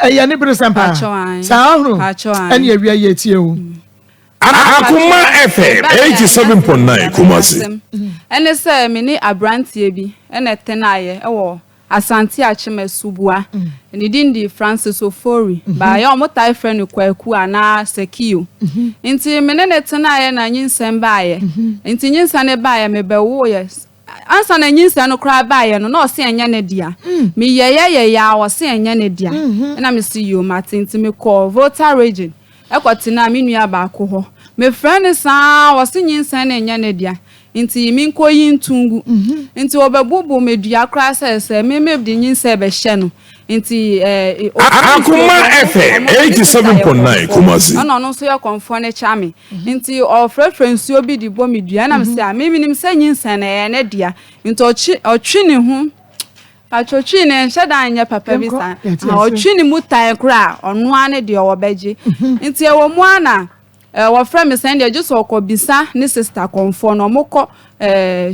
Ɛyɛ ne bere sɛm paa. Saa ɔhunu ɛne awia yi etie o. Akoma FM 87.9 Kumasi. Ɛne sɛ me ne abranteɛ bi ɛna ɛtenaeɛ ɛwɔ Asante Akyem Asubua. Ne din de Francis Ofori. Baayɛ ɔmo tae frɛ no Kwaku anaa Sakio. Nti me ne no tenaeɛ na nyinsɛn baeɛ. Nti nyinsɛn no baeɛ mebɛwoeɛ. Ansa na nyinsɛn no koraa baeɛ no, na ɔse ɛnyɛ ne dea. Meyɛeɛ yɛeɛ ara, ɔse ɛnyɛ ne dea. Ɛna mese yoo, mate. Nti mekɔɔ Volta Region kɔtenaa me nua baako hɔ. Mefrɛ no saa ara, ɔse nyinsɛn no nyɛ ne dea, nti menkɔyi nto ngu. Nti ɔbɛboboo me dua koraa sɛ sɛ me mede nyinsɛn bɛhyɛ no. Nti eh, ɔfiri nsuo Akoma kɔmfo, FM ɔno ne sista yɛ 87.9 kɔmfoɔ, Kumasi. ɛna ɔno nso yɛ kɔmfoɔ no kya me. Nti ɔfrɛfrɛ nsuo bi de bɔ me dua ɛna mese a me menim sɛ nyinsɛn no ɛyɛ ne dea nti ɔtwe ɔtwe ne ho patro twi ne nhyɛ da nyɛ papa bi saa ɔtwe ne mu tan koraa ɔno ara ne deɛ ɔbɛgye nti ɛwɔ mu ara na wɔfrɛ me sɛn deɛ gye sɛ ɔkɔ bisa ne sista kɔnfoɔ no ɔmo kɔ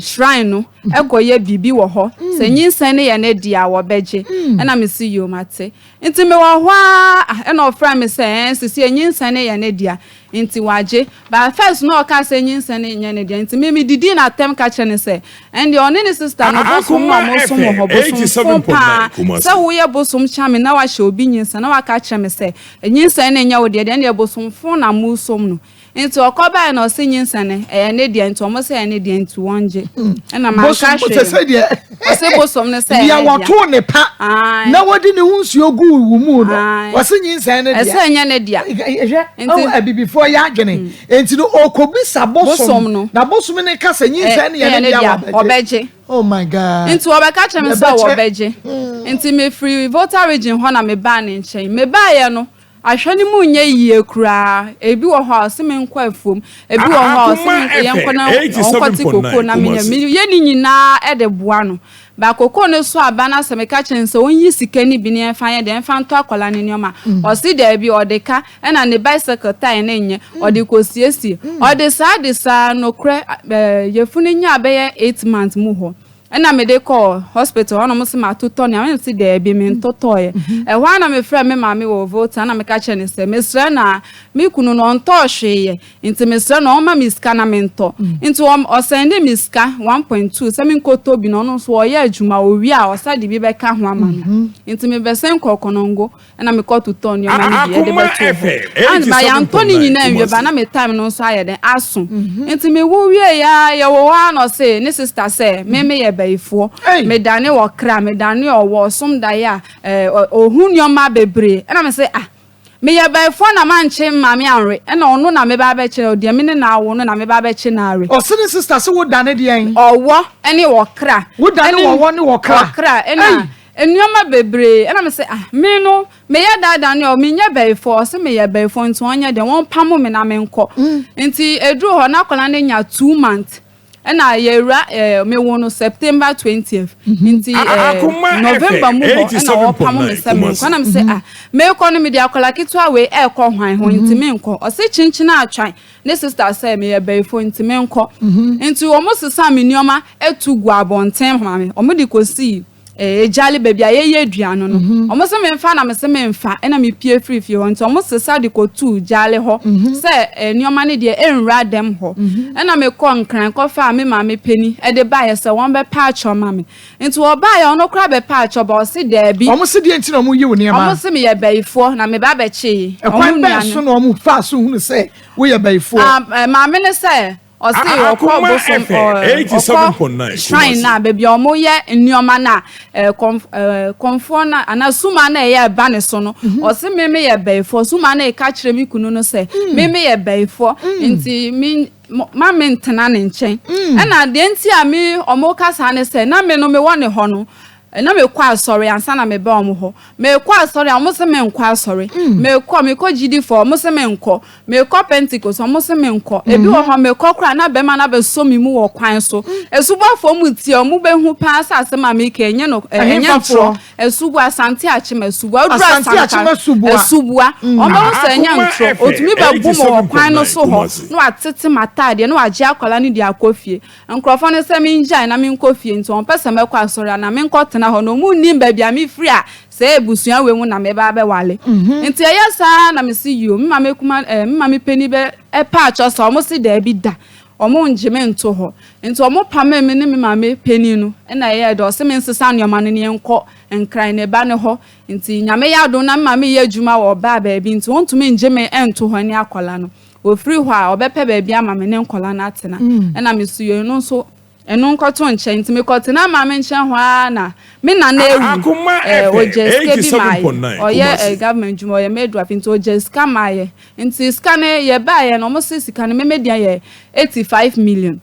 shrine no ɛkɔ yɛ biribi wɔ hɔ sɛ nyinsɛn no yɛ ne deɛ a wɔbɛgye ɛna mese yoo mate Nti mewɔ hɔ ara ah ɛna ɔfrɛɛ me sɛ ɛɛn sesie nyinsɛn no yɛ ne dea nti wagye but first na ɔkaa sɛ nyinsɛn no nyɛ ne dea nti me me didii no atɛm ka kyerɛ no sɛ ɛndeɛ ɔne ne sister no bosom na Akoma ɔmo som wɔ FM hɔ bosomfo paa 87.9 Kumasi. sɛ woyɛ bosom kya me na wahyɛ obi nyinsɛn na waka akyerɛ me sɛ nyinsɛn no nyɛ wo deɛ deɛ ɛndeɛ bosomfo na mosom no Nti ɔkɔ bae na ɔse nyinsɛn no ɛyɛ ne deɛ nti ɔmo sɛ ɛyɛ ne deɛ nti wɔngye ɛna manka Bosom hwee sɛ sɛ deɛ ɔse bosom no sɛ ɛyɛ nea ne dea wɔtoo ne pa Ae. na wɔde ne ho nsuo guu wo mu no Ae. wɔse nyinsɛn no ɛsɛ dea ɛnyɛ ne dea hwɛ Nti- ɔho abibifoɔ yɛ adwene nti no ɔkɔbisa bosom Bosom no. na bosom no ka sɛ nyinsɛn no yɛ ɛyɛ ne ne dea dea wɔbɛgye ɔbɛgye oh my god nti wɔbɛka kyerɛ me sɛ Yɛbɛkyɛ. wɔbɛgye nti mefiri Volta region hɔ na mebaa ne nkyɛn mebaeɛ no Ahwɛ no mu nyɛ yie koraa. Ebi wɔ hɔ a ɔse menkɔ afuom, ebi wɔ hɔ a ɔse Akoma yɛnkɔ FM na ɔnkɔte kokoo 87.9 na menyɛ. Kumasi. Meyɛ ne nyinaa de boa no. But kokoo no so aba na sɛ meka kyerɛ no sɛ ɔnyi sika no bi na yɛmfa nyɛ dɛn, yɛmfa ntɔ akwadaa no nneɛma a, ɔse daabi, ɔde ka, ɛna ne bicycle tyre no nyɛ, ɔde kɔsiesie. Ɔde saa de saa, nokorɛ, yafunu nyaa bɛyɛ 8 months mu hɔ. Ɛna mede kɔɔ hospital hɔ na ɔmo se matotɔ nea mese daabi mentotɔeɛ. Ɛhɔ ara na mefrɛɛ me maame wɔ Volta na meka kyerɛɛ no sɛ mesrɛ no a me kunu no ɔntɔɔ hwee yɛ nti mesrɛ no ɔmma me sika na mentɔ. Nti ɔsɛndee me sika 1.2 sɛ menkɔtɔ bi na ɔno nso ɔyɛ adwuma owie a ɔsa de bi bɛka ho ama no. Nti mebɛsen kɔɔ Konongo Ɛna mekɔ totɔɔ nneɛma no bi ɛde Akoma bɛtoo hɔ. FM And ba yɛantɔ ne nyinaa 87.9 nwie ba Kumasi. na me time no nso ayɛ dɛn aso. Nti me wo wie yɛ a yɛwɔ hɔ ara na ɔse ne sister sɛ me meyɛ bayifoɔ. Ei! Me dane ɔkra, me dane ɔwɔ, ɔsom daeɛ a eh, ɔhu nneɛma bebree. Ɛna me se ah meyɛ bayifoɔ na mankye maame anwe ɛna ɔno na meba abɛkyerɛ deɛ me ne no awo no na meba abɛkye no awe. Ɔse ne sister se wo dane deɛn? Ɔwɔ ɛne ɔkra. Wo dane Ɛne ɔwɔ ne ɔkra? Ɔkra ɛna Ei! Nnoɔma bebree ɛna me se ah me no meyɛ daadaa ne ɔ menyɛ bɛyifoɔ ɔse meyɛ bɛyifoɔ nti ɔnyɛ deɛ wɔn pamo me na menkɔ nti ɛduru hɔ na akwadaa no anya 2 month ɛna yɛwura ɛɛ me wo no September 20th nti ɛɛ Akoma November FM mu hɔ ɛna ɔpamo me 87.9 sɛ menkɔ Kumasi. ɛna me se ah mekɔ no mede akwadaa ketewa wei ɛɛkɔ hwan ho nti menkɔ ɔse kyenkyen atwan ne sister sɛ meyɛ bɛyifoɔ nti menkɔ nti wɔn sesa me nneɛma etu gu abɔnten ma me wɔn de kɔsii Egyale baabi a yɛyɛ aduane no, wɔn se memfa na mese memfa, ɛna mepie firi fie hɔ nti wɔn sesa de kɔtuu gyaale hɔ sɛ nneɛma no deɛ ɛnwura dɛm hɔ. Ɛna mekɔ Nkran kɔfaa me maame panin de baeɛ sɛ wɔn bɛpa akyɛw ma me. Nti wɔbaeɛ ɔno koraa bɛpa akyɛw ba ɔse daabi. Wɔn se deɛ nti na wɔn yi wo nneɛma? Wɔn se meyɛ bayifoɔ na meba abɛkyee wɔn Ɛkwan bɛn nua so no. na wɔn faa so hunu sɛ woyɛ bayifoɔ? Maame no sɛ Ɔse ɔkɔ Akoma bosom FM ɔkɔ 87.9 shrine Kumasi. na baabi a ɔmo yɛ nneɛma na kɔnfoɔ na anaa suma na ɛyɛ ɛba ne so no ɔse me me yɛ bɛyifoɔ suma na ɛka kyerɛ me kunu no sɛ me me yɛ bɛyifoɔ nti me ma me ntena ne nkyɛn ɛna deɛ nti a me ɔmo kasa ne sɛ na me no me wɔ ne hɔ no Na mekɔ asɔre ansa na meba wɔn hɔ. Mekɔ asɔre a, wɔn se menkɔ asɔre. Mekɔ, mekɔ gyidifo, wɔn se menkɔ. Mekɔ Pentecost, wɔn se menkɔ. Ebi wɔ hɔ, mekɔ koraa na bɛrima no abɛsɔ me mu wɔ kwan so. Asuboafoɔ mu tie, wɔn bɛhu paa sɛ asɛm a meka yi, ɛnyɛ no, ɛnyɛ ntorɔ. Ɛhefafoɔ? Asubua, Asante Akyem Asubua. Woduru Asante Akyem Asanka, Asubua. Asubua, wɔn bɛhu sɛ ɛnyɛ Akoma ntorɔ. FM Otumi bɛbu me wɔ kwan no 87.9 so hɔ, Kumasi. na watete m'ataadeɛ, na wagye akwadaa no de akɔ fie. Nkurɔfoɔ no sɛ mengyae na menkɔ fie nti wɔmpɛ sɛ mɛkɔ asɔre anaa menkɔtena. mɛtena hɔ no, ɔmo nnim baabi a mefiri a sɛ abusua wei mu na meba abɛwale. Nti ɛyɛ saa na mese yoo, me maame kuma ɛɛ me maame panin bɛ ɛpɛ akyɛw sɛ ɔmo se daabi da, ɔmo ngye me nto hɔ. Nti ɔmo pamee me ne me maame panin no, ɛna ɛyɛɛ dɛ ɔse mensesa nneɛma no na yɛnkɔ Nkran ne ba no hɔ. Nti Nyame yɛ adom na me maame yɛ adwuma wɔ ɔbaa baabi nti ɔntumi ngye me nto hɔ ne akwadaa no. Ɔfiri hɔ a ɔbɛpɛ baabi ama me ne nkwadaa no atena. Ɛna me so yɛ ɛno nso ɛno nkɔto nkyɛn. Nti mekɔtenaa maame nkyɛn hɔ ara na me nana awu. Akoma Ɛɛ FM ɔgyaa sika bi maeɛ. 87.9 Ɔyɛ Kumasi. ɛɛ government dwuma ɔyɛ midwife nti ɔgyaa sika maeɛ. Nti sika no yɛbaeɛ no wɔse sika no me me deɛ yɛ 85 million.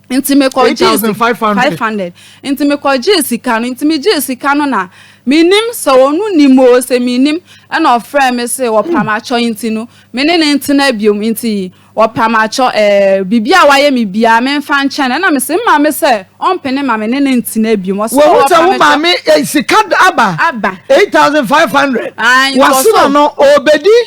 Nti mekɔgyee sika 8500. 500. Nti mekɔgyee sika no. Nti megyee sika no na mennim sɛ ɔno nim oo sɛ mennim. Ɛna ɔfrɛɛ me se wɔpam akyɔ nti no me ne no ntena biom. Nti wɔpam akyɔ ɛɛ biribi a wayɛ me biara memfa nkyɛ no. Ɛna mese me maame sɛ ɔmpene ma me ne no ntena biom. Ɔse Wɔhu sɛ wɔpam wo akyɔ. maame eh, sika aba Aba. 8500. Ae, nti Wasena ɔsɛ no ɔbɛdi.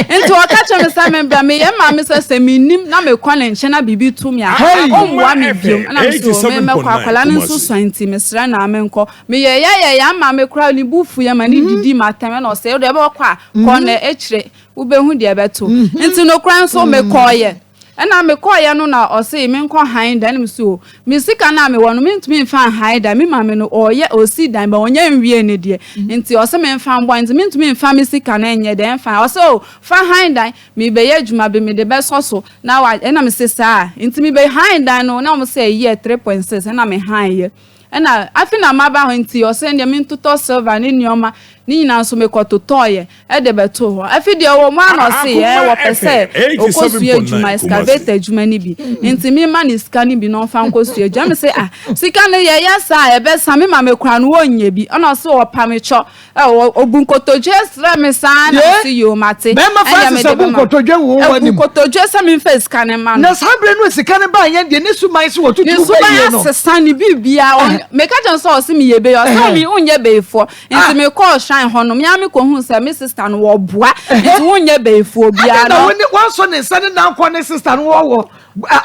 Nti ɔka kyerɛ me sɛ membra, meyɛ maame sɛ sɛ mennim na mekɔ ne nkyɛn na biribi to me a, Hey! ɔmmoa Akoma me biom. FM Ɛna mese o, me mɛkɔ, 87.9 akwadaa no nso Kumasi. sua nti mesrɛ no a menkɔ. Meyɛyɛyɛyɛ ama me koraa ne bo fuiɛ ma ne didii m'atɛm ɛna ɔsɛ wodeɛ wobɛkɔ a, kɔ na akyire wobɛhu deɛ ɛbɛto. Nti nokorɛ nso mekɔeɛ. Ɛna mekɔeɛ no na ɔse menkɔ han dan, ɛna mese o, me sika no a mewɔ no mentumi mfa nhan dan, me maame no ɔyɛ ɔsi dan but ɔnyɛ nwie ne deɛ, nti ɔse memfa mboa nti mentumi mfa me sika no nyɛ dɛn mfa, ɔse o fa han dan, mebɛyɛ adwuma bi mede bɛsɔ so na wa, ɛna mese saa, nti mebɛ han dan no na wɔn sɛ ɛyɛ 3.6 ɛna me han yɛ. Ɛna afe na maba hɔ nti ɔsɛ ɛndeɛ mentotɔ silver ne nnoɔma ne nyinaa nso mekɔtotɔeɛ de bɛtoo hɔ. Afe deɛ ɔwɔ mu ara na ɔse ɛɛ wɔpɛ sɛ ɔkɔsua adwuma, excavator adwuma no bi nti memma no sika no bi na ɔmfa nkɔsua adwuma. Mese ah sika no yɛyɛ saa a ɛbɛsa me maame koraa no ɔnnya bi. Ɛna ɔse ɔpa me kyɔ. Ɔbu nkotodwe srɛ me saa na mese yoo mate. Bɛrima Ɛndeɛ Francis mede abu bɛma wo. nkotodwe wɔ wo Abu anim. nkotodwe sɛ memfa sika no mma no. Na saa berɛ no a sika no baeɛ yɛn deɛ ne suban sɛ wɔtutu Ne wo suban bayie no. asesa ne biribiara. Meka kyerɛ no sɛ ɔse meyɛ bɛyi ɔse me wonyɛ bɛyifoɔ. Nti mekɔɔ shrine hɔ no me ara mekɔhuu sɛ me sister no wɔboa nti wonyɛ bɛyifoɔ biara Adɛn na no. wo ne wansɔ ne nsa ne nankɔ ne sister no wɔwɔ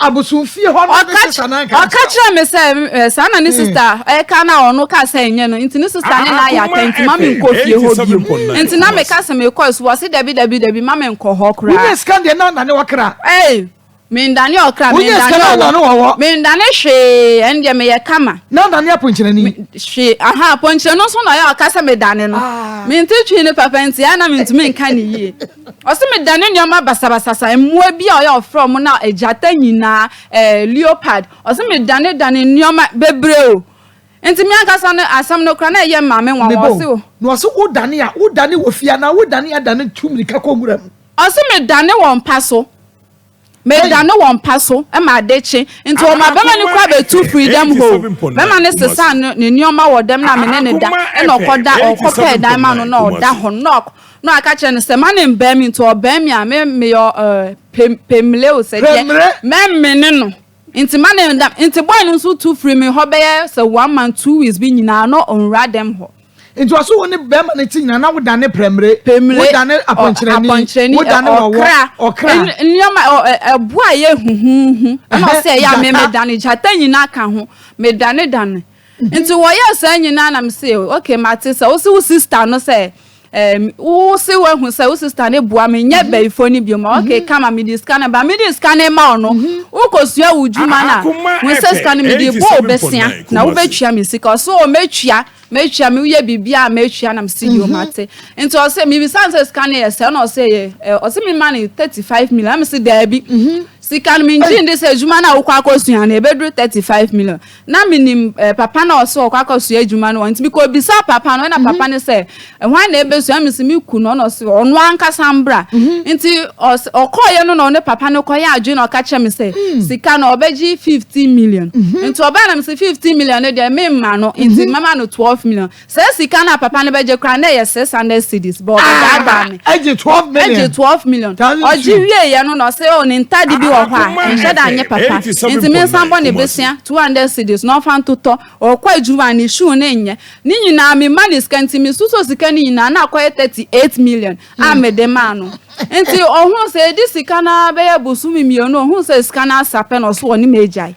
abosomfie hɔ no ne sister no anka Ɔka kyerɛ me sɛ saa na ne sister ɛka na ɔno ka sɛ ɛnyɛ no nti ne sister ne na ayɛ aka nti ma me nkɔ fie hɔ bio nti na meka sɛ mekɔ so wɔse dabi dabi dabi ma me nkɔ hɔ koraa. Wonyɛ sika deɛ na nane ɔkra. Ei mendane ɔkra Wonyɛ sika mendane na nane ɔwɔ ɔwɔ. mendane hwee ɛno deɛ meyɛ kama. Na nane aponkyerɛni. Hwee aha aponkyerɛni nso na ɔyɛ ɔka sɛ medane no mente twi no papa nti ɛyɛ na mentumi nka ne yie. Ɔse medane nneɛma basabasasa, mmoa bi a ɔyɛ ɔfrɛ ɔmo na gyata nyinaa, eh, leopard, ɔse medane dane nneɛma bebree o. Nti me ankasa no asɛm no koraa na ɛyɛ maame nwanwa, ɔse o. Na ɔse wo dane a, wo dane wɔ fie anaa wo dane adane tu mirika kɔ nwura mu? Ɔse medane wɔ mpa so. Meda no wɔ mpa so ma ade kye. Nti ɔma bɛma no kora bɛtu firi dɛm hɔ o. Bɛma no sesa ne nneɛma wɔ dɛm na me ne no da. Ɛna ɔkɔda, ɔkɔpɛɛ dan ma no na ɔda hɔ no. Na na ɔka kyerɛ no sɛ ma no mbɛn me nti ɔbɛn me a me meyɛ ɛɛ pem pemle o sɛ deɛ mɛmene no. Nti ma no nda. Nti boy no nso tu firi me hɔ bɛyɛ sɛ one month, 2 weeks bi nyinaa na ɔnwura dɛm hɔ. Nti ɔso wo ne bɛrima no ti nyinaa na wodane prɛmire, Pemire, wodane apɔnkyerɛni, apɔnkyerɛni, wodane wɔwɔ, ɔkra, ɔkra. Nneɛma ɛbo a ɛyɛ huhuuhu. Ɛna ɔsɛ ɛyɛ a me medane gyata nyinaa ka ho, medane dane. Nti wɔyɛɛ saa nyinaa na mese okay mate sɛ wose wo sister no sɛ ɛɛm wose woahu sɛ wo sister no boa me nyɛ bɛyifoɔ no bio ma okay kama mede sika no ba mede sika no ma wo no wokɔsua wo dwuma no a hu sɛ sika no mede bɔ wo bɛsia na wobɛtua me sika ɔse o mɛtua. Mɛtua me woyɛ biribiara a mɛtua na mese yoo mate nti ɔse mebisa no sɛ sika no yɛ sɛ ɛna ɔse ɛyɛ ɛ ɔse me ma no 35 million na mese daabi sika no mengye ndi sɛ adwuma no a wokɔ akɔsua no ɛbɛduru 35 million na menim ɛ papa no a ɔse ɔkɔ akɔsua adwuma no wɔ nti mekɔ bisa papa no ɛna papa no sɛ hwan na ɛbɛsua mese me kunu ɔna ɔse ɔno ankasa mbra nti ɔse ɔkɔɔyɛ no na ɔne papa no kɔyɛ adwene na ɔka kyerɛ me sɛ sika no ɔbɛgye 15 million nti ɔbaa na mese 15 million no deɛ memma no nti mɛma no 12 million saa sika no a papa no bɛgye koraa na ɛyɛ 600 cedis bɛ ɔbɛdaadaa me Ɛgye 12 million. ɛgye 12 million Thousand ɔgye two. wieɛ no na ɔse oh ne ntade bi wɔ hɔ a ɛnhyɛ da nyɛ papa nti mensan bɔ ne besea 200 cedis na ɔmfa ntotɔ ɔkɔ adwuma a ne shoe no nyɛ ne nyinaa mema ne sika nti mesusɔ sika no nyinaa na akɔyɛ 38 million a mede maa no nti ɔhuu sɛ ɛdi sika no ara bɛyɛ bosome mmienu ɔhuu sɛ sika no asa pɛ na ɔso ɔne me agyae.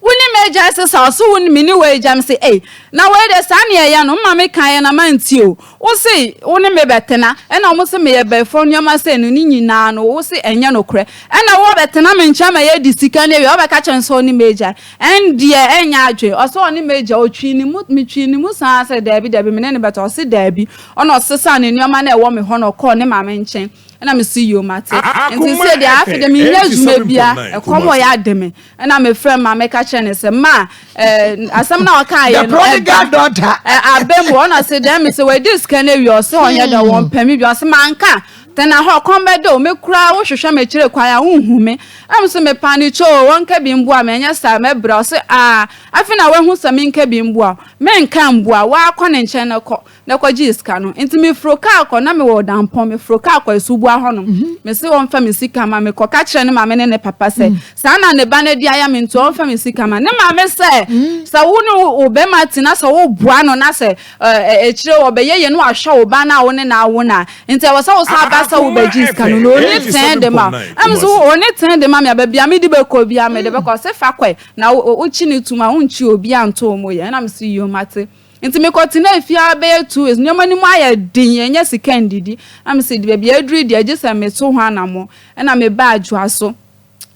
Wo ne me agyae sesa ɔse wo me ne wo agya me se ei na wei deɛ saa ne ɛyɛ no mma me kaeɛ na mantie o wo se wo ne me bɛtena ɛna ɔmo se meyɛ bɛfoɔ nneɛma sei no ne nyinaa no wo se ɛnyɛ nokorɛ ɛna wo bɛtena me nkyɛn ma yɛdi sika no awie wobɛka kyerɛ me sɛ wo ne me agyae ɛndeɛ ɛnyɛ adwene ɔse ɔne me agya ɔtwii ne mu metwii ne mu saa sɛ daabi daabi me ne no bɛtena ɔse daabi ɔna ɔsesaa ne nneɛma no a ɛwɔ me hɔ na ɔkɔɔ ne maame nkyɛn ɛna me se yoo mate nti Akoma sɛ deɛ afei FM deɛ menyɛ adwuma bia 87.9 ɛkɔm ɔyɛ Kumasi. ade me Ɛna mefrɛɛ maame ka kyerɛɛ no sɛ, Ma, eh, asɛm no a ɔkaeɛ The no, prodigal ɛba, daughter. eh, aba mu. Ɔna ɔse, dɛn? Mese, wadi sika no awie. Ɔse ɔnyɛ dɛ, wɔmpɛ me bio. Ɔse, manka, tena hɔ, kɔm bɛde wo. Me koraa wohwehwɛ me kyerɛ kwan a, wonhu me. Ɛna mese, mepa no kyɛw o, wɔnka bi mboa me, ɛnyɛ saa a, mɛbrɛ. Ɔse, ah, afei na wahu sɛ menka bi mboa wo. Menka mboa wo, woara kɔ ne nkyɛn na kɔ. na kɔgyee sika no. Nti meforo kaa kɔ, na mewɔ Dampɔn, meforo kaa kɔ Asuboa hɔnom. Mese wɔmfa me sika ma me. Kɔka kyerɛ ne maame ne ne papa sɛ, saa na ne ba no adi ayɛ me nti ɔmfa me sika ma. Ne maame sɛ, sɛ wo ne wo bɛrima te na sɛ woboa no na sɛ akyire ɔbɛyɛ yie na wahwɛ wo ba no a wo ne no awo no a, nti ɛwɔ sɛ wosan ba sɛ wobɛgye sika no. Na ɔnni tee de ma wo. Ɛna mese ɔnni tee de ma me a, baabi a mede bɛkɔ biara mede bɛkɔ. Ɔse fa kɔe, na wokyi no tom a, wonkyi obiara nto wo mu yɛ. Ɛna mese yoo mate. Nti mekɔtenaa fie ara bɛyɛ 2 weeks, nneɛma no mu ayɛ den, yɛnnya sika ndidi. Na mese baabi a aduru yi deɛ, gye sɛ meto ho anammɔn. Ɛna mebaa Adwoaso.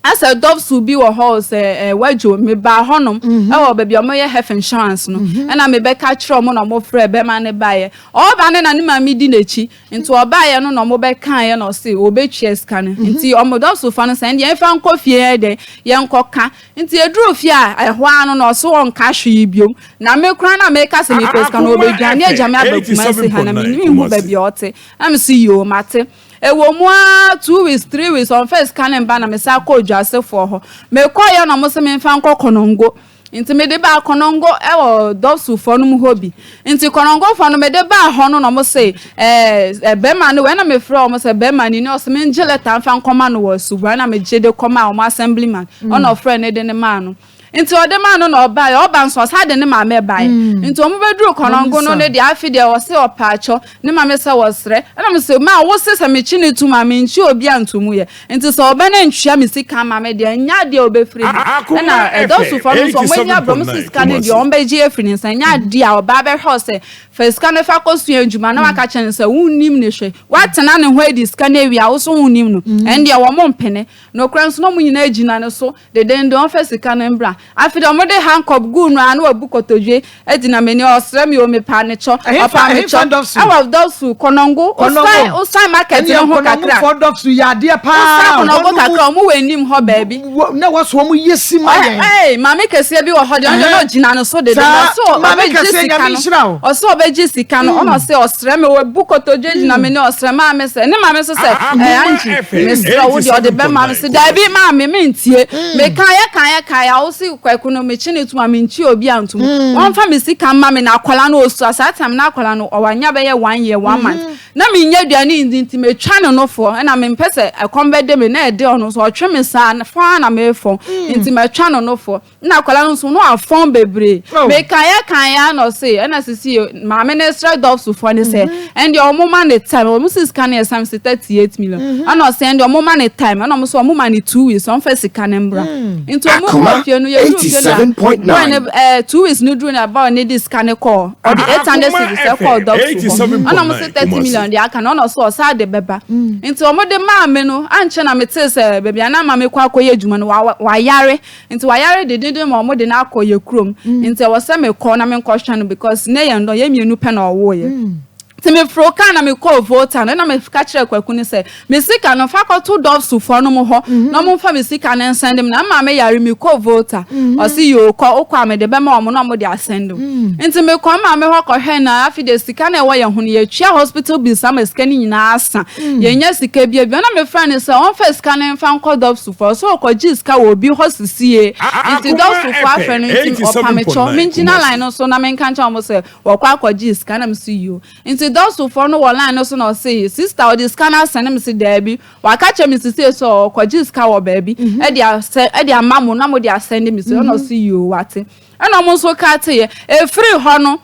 Asɛ dɔfso bi wɔ hɔ o, sɛ eh, Wadwo, mebaa hɔnom ɛwɔ baabi a wɔyɛ health insurance no. Ɛna mebɛka kyerɛ wɔn na wɔfrɛɛ bɛrima no baeɛ. Ɔreba no na ne maame di n'akyi. Nti ɔbaeɛ no na wɔbɛkaeɛ na ɔse ɔbɛtua sika no. Nti wɔn dɔfsofoɔ no sɛ ɛndeɛ yɛmfa nkɔ fie yɛnyɛ dɛn, yɛnkɔka. Nti yɛduruu fie a, ɛhɔ ara no na ɔse ɔnka hwee biom. Na me koraa na meka sɛ mepɛ sika no, Akoma ɔbɛdwane agya FM me aba Kumasi ha na mennim nhu 87.9 baabi Kumasi. a ɔte. Na mese yoo, mate. Ɛwɔ mu ara 2 weeks, 3 weeks, ɔmfa sika no mba na mesan kɔɔ Dwasefoɔ hɔ. Mekɔeɛ na wɔse memfa nkɔ Konongo. Nti mede baa Konongo wɔ Dɔsofoɔ no mu hɔ bi. Nti Konongofoɔ no mede baa hɔ no na wɔse ɛɛ bɛrima no wɔ ɛna mefrɛ wɔn sɛ bɛrima no ni ɔse mengye lɛta mfa nkɔma no wɔ Subura na megye de kɔmaa wɔn assemblyman ɛna ɔfrɛ no de ne maa no. Nti ɔde maa no na ɔbaeɛ, ɔba nso ɔsan de ne maame baeɛ. Nti wɔn bɛduru Kɔnɔngo no ne deɛ afe deɛ ɔse ɔpaakyɛw ne maame sɛ wɔsrɛ. Ɛna me se maa wo se sɛ mekye ne tum a menkye obi a nto mu yɛ. Nti sɛ ɔba no antua me sika ama me deɛ ɛnyɛ adeɛ a ɔbɛfiri ha. Akoma Ɛna FM ɛdɔsofoɔ no nso wɔn ani abere wɔn se 87.9 sika no deɛ Kumasi. wɔn bɛgye afiri ne nsa. Ɛnyɛ adeɛ a ɔbaa bɛhwɛ wo sɛ fa sika no fa kɔsua adwuma na waka kyerɛ no sɛ wonnim no hwɛ. Woatena ne ho adi sika no awie a wo so wonnim no. Ɛndeɛ wɔn mpene. Nokorɛ nso na wɔn nyinaa gyina ne so Dedennden ɔmfa sika no mbra. Afei deɛ wɔde handcuff guu no a na wabu kotodwe agyina m'anim ɔsrɛ me o mepaa ne kyɔ Ɛhefa ɔpaa me ɛhefa kyɔ dɔfso? ɛwɔ dɔfso Kɔnɔngo Kɔnɔngo. wosan wosan market Ɛneɛ no ho kakra Kɔnɔngofoɔ dɔfso yɛ adeɛ wosan paa Kɔnɔngo hɔ no mu kakra wɔn wɔ anim hɔ baabi. wɔ na wɔso wɔn yɛ si ma yɛn. Ɛɛ maame kɛseɛ bi wɔ hɔ deɛ ɔno deɛ na Ɛhɛn. ɔgyina no so dede Saa ɔsɛ maame ɔbɛgye kɛseɛ sika Nyame no nhyira wo. ɔsɛ ɔbɛgye sika no ɔna ɔsɛ ɔsrɛ me wabu kotodwe gyina m'anim ɔsrɛ maame sɛ ne maame nso sɛ ɛɛ Akoma Angie FM mesrɛ wo deɛ ɔde bɛma me sɛ daabi maame mentie mekaeɛ kaeɛ kaeɛ a wo se Kwaku no mekye no tom a menkye obi a ntom wɔmfa me sika mma me na akwadaa no ɔsua saa time na akwadaa no ɔwanya bɛyɛ one year 1 month na menyɛ aduane ndi nti metwa ne nofoɔ ɛna mempɛ sɛ ɛkɔm bɛde me na ɛde ɔno nso ɔtwe me saa fɔn a na mefɔn nti matwa ne nofoɔ na akwadaa no nso no afɔn bebree Oh. mekaeɛ kaeɛ a na ɔse ɛna sisi maame no srɛ dɔfsofoɔ ne sɛ ɛndeɛ ɔmo ma ne time ɔmo si sika no yɛ sam sɛ 38 million ɛna ɔsɛ ɛndeɛ ɔmo ma ne time ɛna ɔmo sɛ ɔmo ma ne 2 weeks ɔmfa sika no mbra nti ɔmo kɔ Akoma fie no yɛduru fie na 87.9. boy no 2 weeks no duru na boy no de sika no kɔɔ ɔde 800 Akoma cedis ɛkɔɔ FM dɔfso hɔ ɛna ɔmo sɛ 30 87.9 million Kumasi. deɛ aka no ɔna ɔsɛ ɔsa de bɛba nti ɔmo de maa me no ankyɛ na metee sɛ baabi a na maame kɔ akɔyɛ adwuma no wayare nti wayare dedenden ma ɔmo de no akɔ yɛ kurom nti ɛwɔ sɛ mekɔ na menkɔhwɛ no because ne yɛn dɔ yɛn mmienu pɛ na ɔwoeɛ nti meforo kaa na mekɔɔ Volta no ɛna meka kyerɛ Kwaku no sɛ me sika no fa kɔto dɔfsofoɔ no mu hɔ na ɔmo mfa me sika no nsɛnde me na maame yare mekɔɔ Volta ɔse yoo kɔ wokɔ a mede bɛma ɔmo na ɔmo de asɛnde wo nti mekɔ maame hɔ kɔhwɛ na afei deɛ sika no a ɛwɔ yɛn ho no yɛtua hospital bills ama sika no nyinaa asa yɛnya sika bi abi ɛna mefrɛ no sɛ ɔmfa sika no mfa nkɔ dɔfsofoɔ so ɔkɔgye sika wɔ obi hɔ sisie nti Akoma dɔfsofoɔ afrɛ FM no nti ɔpa me kyɛw 87.9 mengyina Kumasi. line no so na menka nkyɛn ɔmo sɛ wɔkɔ akɔgye sika na mesi yoo nti dɔsofoɔ no wɔ line no so na ɔse sister ɔde sika no asɛne me se daabi waka kyerɛ me sisi sɛ ɔkɔgye sika wɔ baabi ɛde asɛ ɛde ama mo na mo de asɛnde me se ɛna ɔse yoo wate ɛna ɔmo nso ka te yɛ efiri hɔ no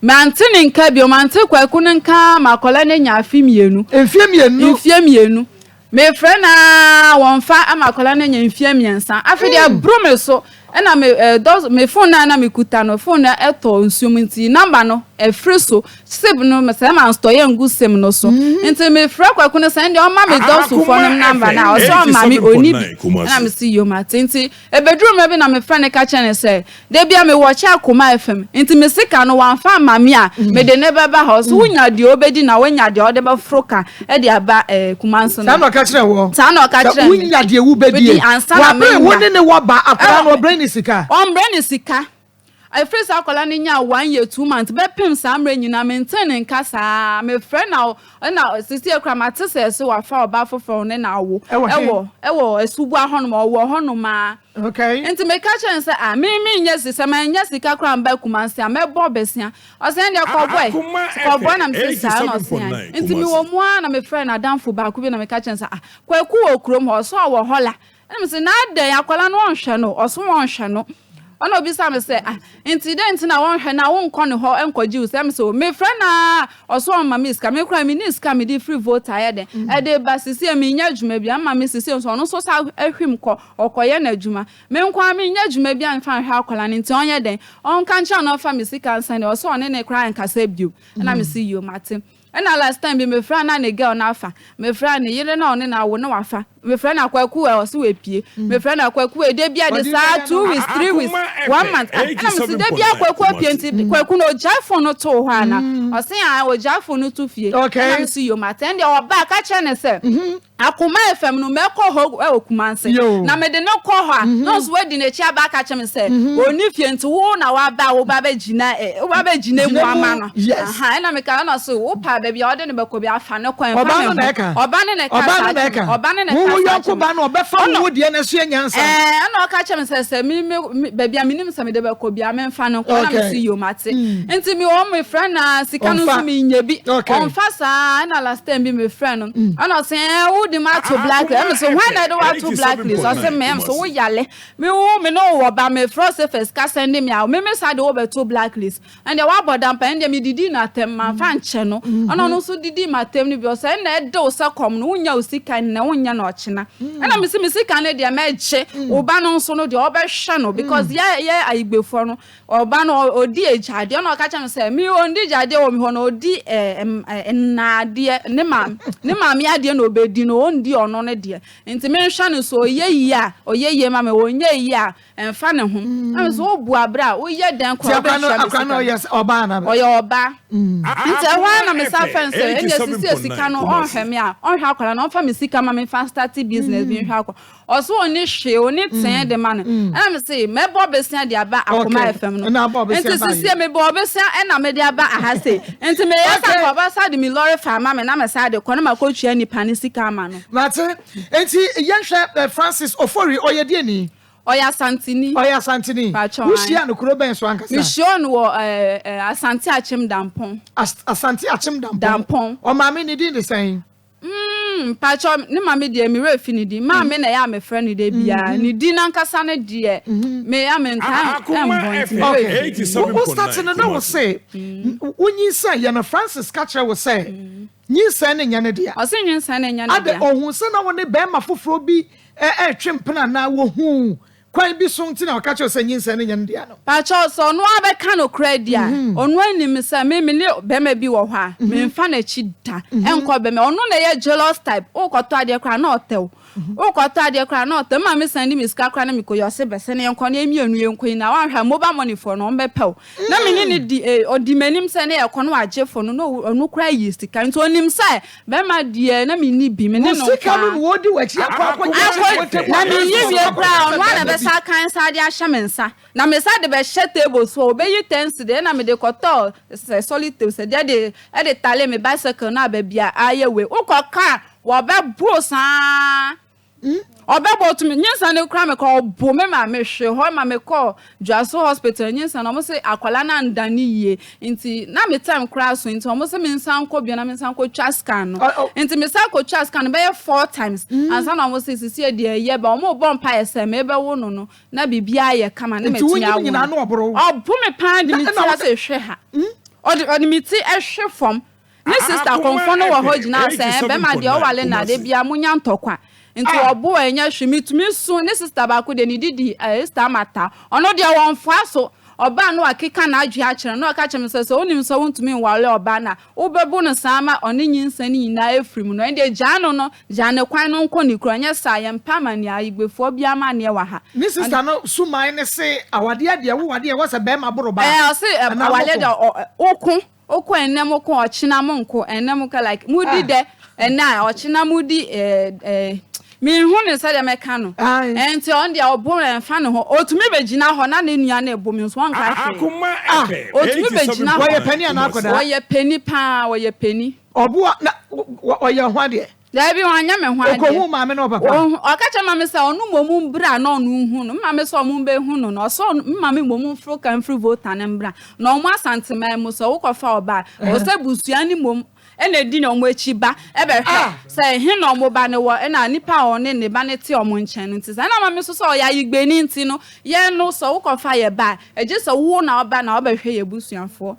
mante ne nka bio mante Kwaku ne nka ma akɔla no anya afe 2. Mfie 2. Mfie 2 mefrɛ naa wɔmfa ama akɔla no anya mfie 3 afei deɛ ɛboro me so. Ɛna me eh, dɔs me phone no a na mekuta no, phone no ɛtɔ nsuo mu nti number no ɛfiri so. Sim no sɛ ma nsɔ yɛ ngu sim no so. Nti mefrɛ Kwaku no sɛ ɛndeɛ ɔma me dɔsofoɔ no number no a, ɔsɛ ɔma me ɔni bi. Ɛna mese yo mate. Nti ɛbɛduru mmerɛ bi na mefrɛ no ka kyerɛ no sɛ da bia mewɔ kyɛ Akoma FM nti me sika no wamfa amma me a mede ne bɛba ha. Ɔse wonya deɛ wobɛdi na woanya deɛ wode bɛforo ka de aba eh, Kumasi no. Saa na ɔka kyerɛ wɔ. Saa na ɔka Sɛ kyerɛ me. wonya deɛ wobɛdie. Bɛdi ansa na Wabere wo menya. ne ne wɔ ba akwadaa no ɔbrɛ ne sika. Ɔmbrɛ ne sika. Ɛfiri saa akwadaa no nyaa 1 year 2 months bɛpem saa mmerɛ nyinaa mentee ne nka saa. Mefrɛ na ɛna sisi ekura mate sɛ ɛsɛ wafa ɔbaa foforɔ ne na awo. Ɛwɔ he? Ɛwɔ Asubua hɔnom, ɔwɔ hɔnom a. Nti meka kyerɛ no sɛ ah, me menyɛ si sɛ manya sika koraa mba Kumasi a mɛbɔ besia. Ɔsɛ ɛndeɛ kɔbɔe. Kɔbɔ na mese saa na ɔse an. Nti mewɔ mu ara na mefrɛ n'adamfo baako bi na meka kyerɛ no sɛ ah, Kwaku wɔ kurom hɔ, ɔsɛ ɔwɔ hɔ la. Ɛna mese na adɛn, akwadaa no ɔnhwɛ no? Ɔso wɔnhwɛ no. Ɔna obisa me sɛ ah, nti dɛn nti na wɔnhwɛ no a wonkɔ ne hɔ nkɔgye wo sika? Mese o, mefrɛ no a ɔso ɔmma me sika. Me koraa menni sika a mede firi Volta ayɛ dɛn ɛde ba sisi a menyɛ adwuma bi ama me sisi nso ɔno nso sa ahwim kɔ ɔkɔyɛ n'adwuma. Me nko ara menyɛ adwuma bi amfa nhwɛ akwadaa no nti ɔnyɛ dɛn ɔnka nkyerɛ no ɔmfa me sika nsan deɛ ɔsɛ ɔne ne koraa nkasa bio. Ɛna mese yo mate. Ɛna last time bi mefrɛ na ne girl no afa. Mefrɛ ne yere na ɔne no awo na wafa. Mefrɛ no Akwaku ɛ ɔse wapue. Mefrɛ no Akwaku ɛ da bia de saa 2 weeks, 3 weeks, one month. Ah, ɛna mese da bia Akwaku apue nti Kwaku no ogyae phone no too hɔ ana? Ɔse ah, ogyae phone no to fie. Ɛna mese yo mate. Ɛndeɛ ɔbaa ka kyerɛ ne sɛ Akoma FM no mɛkɔ hɔ wɔ Kumasi. Na mede no kɔ hɔ a na ɔso wadi n'akyi aba aka kyerɛ me sɛ ɔnni fie nti wo na waba a woba bɛgyina woba bɛgyina mu ama no. Aha, ɛna meka ɛna so wopa baabi a ɔde no bɛkɔ bi afa no kɔ ɛmfa Ɔbaa no ne na ho. ɛka. Ɔba ne na ɛka Ɔbaa saa no na kyerɛ me. ɛka. Ɔba ne na Wo ɛka wo saa yɔnko kyerɛ me. ba no ɔbɛfa wo wo deɛ no so yɛ nyansa. Ɛɛ, ɛna ɔka kyerɛ me sɛ me baabi a menim sɛ mede bɛkɔ bi a memfa no nkɔ. Ɛna mese yo mate. Nti me wɔ mefrɛ no a sika no nso Ɔmfa. menyɛ bi. Ɔmfa saa. Ɛna last time bi mefrɛ no. Ɛna ɔse ɛɛ wode me ato blacklist. Ɛna mese hwan na ɛde wo ato blacklist? Ɔse me. Ɛna mese wo yale. Me wo me ne wo wɔ ba mefrɛ wo sɛ fa sika sɛnde me a me me saa de wo bɛto blacklist. Ɛndeɛ woabɔ dampa ɛndeɛ medidii no atɛm mamfa nkyɛ no. Ɛna ɔno nso didii m'atɛm no bi. Ɔsɛ ɛna ɛde wo sɛ kɔm no wonya wo sika nnɛ wonyɛ no ɔkyena. Ɛna mese me sika no deɛ mɛgye. Wo ba no nso no deɛ ɔbɛhwɛ no because yɛ yɛ ayigbefoɔ no ɔba no ɔdi agyadeɛ. Ɛna ɔka kyerɛ me sɛ me ɔndi gyadeɛ wɔ me hɔ no ɔdi nnaadeɛ ne maame ne maame adeɛ na ɔbɛdi no ɔndi ɔno ne deɛ. Nti menhwɛ no so ɔyɛ yie a ɔyɛ yie ma me ɔnyɛ yie a ɛmfa ne ho. Ɛna mese wobu abrɛ a woyɛ dɛn Ti koraa akora no wobɛhwɛ me akora no sika no. ɔyɛ ɔbaa na Ɔyɛ ɔbaa. Nti ɛhɔ ara na mesa fɛn sɛ ɛnna sisi sika no ɔnhwɛ me a ɔnhwɛ akwadaa no ɔmfa me sika ma memfa start business bi nhwɛ akwadaa. Ɔso ɔni hwee ɔni tɛn de ma no. Ɛna mese mɛbɔ besia de aba Akoma FM no. Ɛna abɔ besia Nti ba sisi mebɔ besia ɛna mede aba aha sei. Nti meyɛ sɛ ɔba sa de me lorry fare ma me na me sa de kɔ na makɔtua nipa ne sika ama no. Mate. Nti yɛnhwɛ Francis Ofori ɔyɛ deɛ ni? Ɔyɛ Asanteni. Ɔyɛ Asanteni. Pakyɛ Wohyia no kuro bɛn so ankasa? Mehyia no wɔ Asante Akyem Dampɔn. Asante Akyem Dampɔn. Dampɔn. Ɔmaame ne din de sɛn? Mpakyɛ ne maame deɛ me werɛ fi ne din. Maame na ɛyɛ a mefrɛ no de biara. Ne din nankasa no deɛ me a mentaa mbɔ nti me werɛ fi. Wo start no na wo se wonyinsɛn yɛ no Francis ka kyerɛ wo sɛ nyinsɛn ne nyɛ ne dea. Ɔse nyinsɛn ne nyɛ ne Ade dea. ohun sɛ na wo ne bɛrima foforɔ bi ɛretwe mpena na wohu kwan bi so nti na ɔka kyerɛ sɛ nyinsɛn ne nyɛ ne dea no. Pakyɛ sɛ ɔno abɛka no kora di a ɔno anim sɛ me me ne bɛrima bi wɔ hɔ a memfa n'akyi da ɛnkɔ bɛrima ɔno na ɛyɛ jealous type wokɔtɔ adeɛ koraa na ɔtɛw wokɔtɔ adeɛ koraa na ɔtɛw ma me san de me sika koraa na mekɔ yɛ ɔse bɛsɛ ne yɛnkɔ ne yɛmmienu yɛnkɔ yi na wanhwɛ a mobile money foɔ no ɔmbɛpɛw na me ne ne di ɔdi m'anim sɛ ne yɛkɔ no wagye fo no na ɔno koraa yi sika nti ɔnim sɛ bɛrima deɛ na menni bi me ne Wo no sika no nkoa na wɔdi w'akyi akɔ akɔ akɔ na meyi wie koraa ɔno a na bɛsa kan sa de ahyɛ me nsa na me sa de bɛhyɛ table so a ɔbɛyi 10 cedi ɛna mede kɔtɔɔ sɛ solid tape sɛ deɛ de ɛde tale me bicycle no a baabi a ayɛ wei wokɔ kaa wɔbɛboro saa ɔbɛbɔ tumi nyinsa no kora me kɔ ɔbo me ma me hwe hɔ ma me kɔ Dwaso Hospital. Nyinsa no ɔmo sɛ akwadaa no anda ne yie nti na me time koraa so nti ɔmo sɛ me nsa nkɔ bio na me nsa nkɔ twa scan no nti me sa kɔ twa scan no bɛyɛ four times ansa na ɔmo sɛ sisi deɛ ɛyɛ ba ɔmo bɔ mpa yɛ sɛ mebɛwo no na biribiara yɛ kama na Nti mɛtumi wonyim awo nyinaa no. na ɔboro wo? Ɔbo me paa de me Na- ti na ase hwɛ ha ɔde me ti ɛhwe fam. Ne sister Akoma kɔnfɔ no wɔ hɔ FM gyina sɛ bɛrima deɛ ɔwale na de bia munya ntɔkwa. Nti ɔbo a ɛnyɛ hwee. Metumi su. Ne sister baako deɛ ne didi ɛɛ sister Amata. Ɔno deɛ wɔnfoa so. Ɔbaa no wakeka n'adwene akyerɛ no na ɔka kyerɛ me sɛ sɛ wonim sɛ wontumi nware ɔbaa no a wobɛbo no saa ma ɔne nyinsɛn no nyinaa afiri mu no ɛndeɛ gyaa no no gyaa no kwan no nkɔ ne kuro ɛnyɛ saa yɛmpɛ amaneɛ Ayigbefoɔ biara amaneɛ wɔ ha. Ne sister no suman ne se awadeɛ deɛ wo wadeɛ ɛwɔ sɛ bɛɛma boro baa Ɛɛ ɔse anaa awadeɛ moko. deɛ woko Wokɔ ɛnɛ mo ko ɔkyena mo nko ɛnɛ mo ka like mo di dɛ ɛnɛ a ɔkyena mo di ɛɛ ɛɛ minhu ne sɛdeɛ mɛka no ɛnti ɔno deɛ ɔbo ɛnfa ne ho otumi bɛ gyina hɔ na ne nua no ɛbo mi nso ɔnka hwee otumi bɛ gyina hɔ Wɔyɛ panin anaa akwadaa? Wɔyɛ panin paa wɔyɛ panin. Ɔbo a na ɔyɛ ho adeɛ. Daabi, wanyɛ me ho adeɛ. Ɔkɔhuu maame ne ɔpapa? Ɔhu, ɔka kyerɛɛ maame sɛ ɔno mmom mbra na ɔno nhu no. Me maame sɛ ɔmo mbɛhu no no, ɔsɛ ɔno, me maame mmom mforo ka mfiri Volta no mbra. Na ɔmo Asanteman mu, sɛ wokɔfa ɔba a, ɛwɔ sɛ busua no mmom na edi ɔmo akyi ba bɛhwɛ sɛ ɛhe na ɔmo ba no wɔ, ɛna nipa a ɔne ne ba no te ɔmo nkyɛn no nti. Saa na maame nso sɛ ɔyɛ Ayigbeni nti no, yɛn no sɛ wokɔfa yɛ ba a, ɛgye sɛ wo na woba na wobɛhwɛ yɛn abusuafoɔ.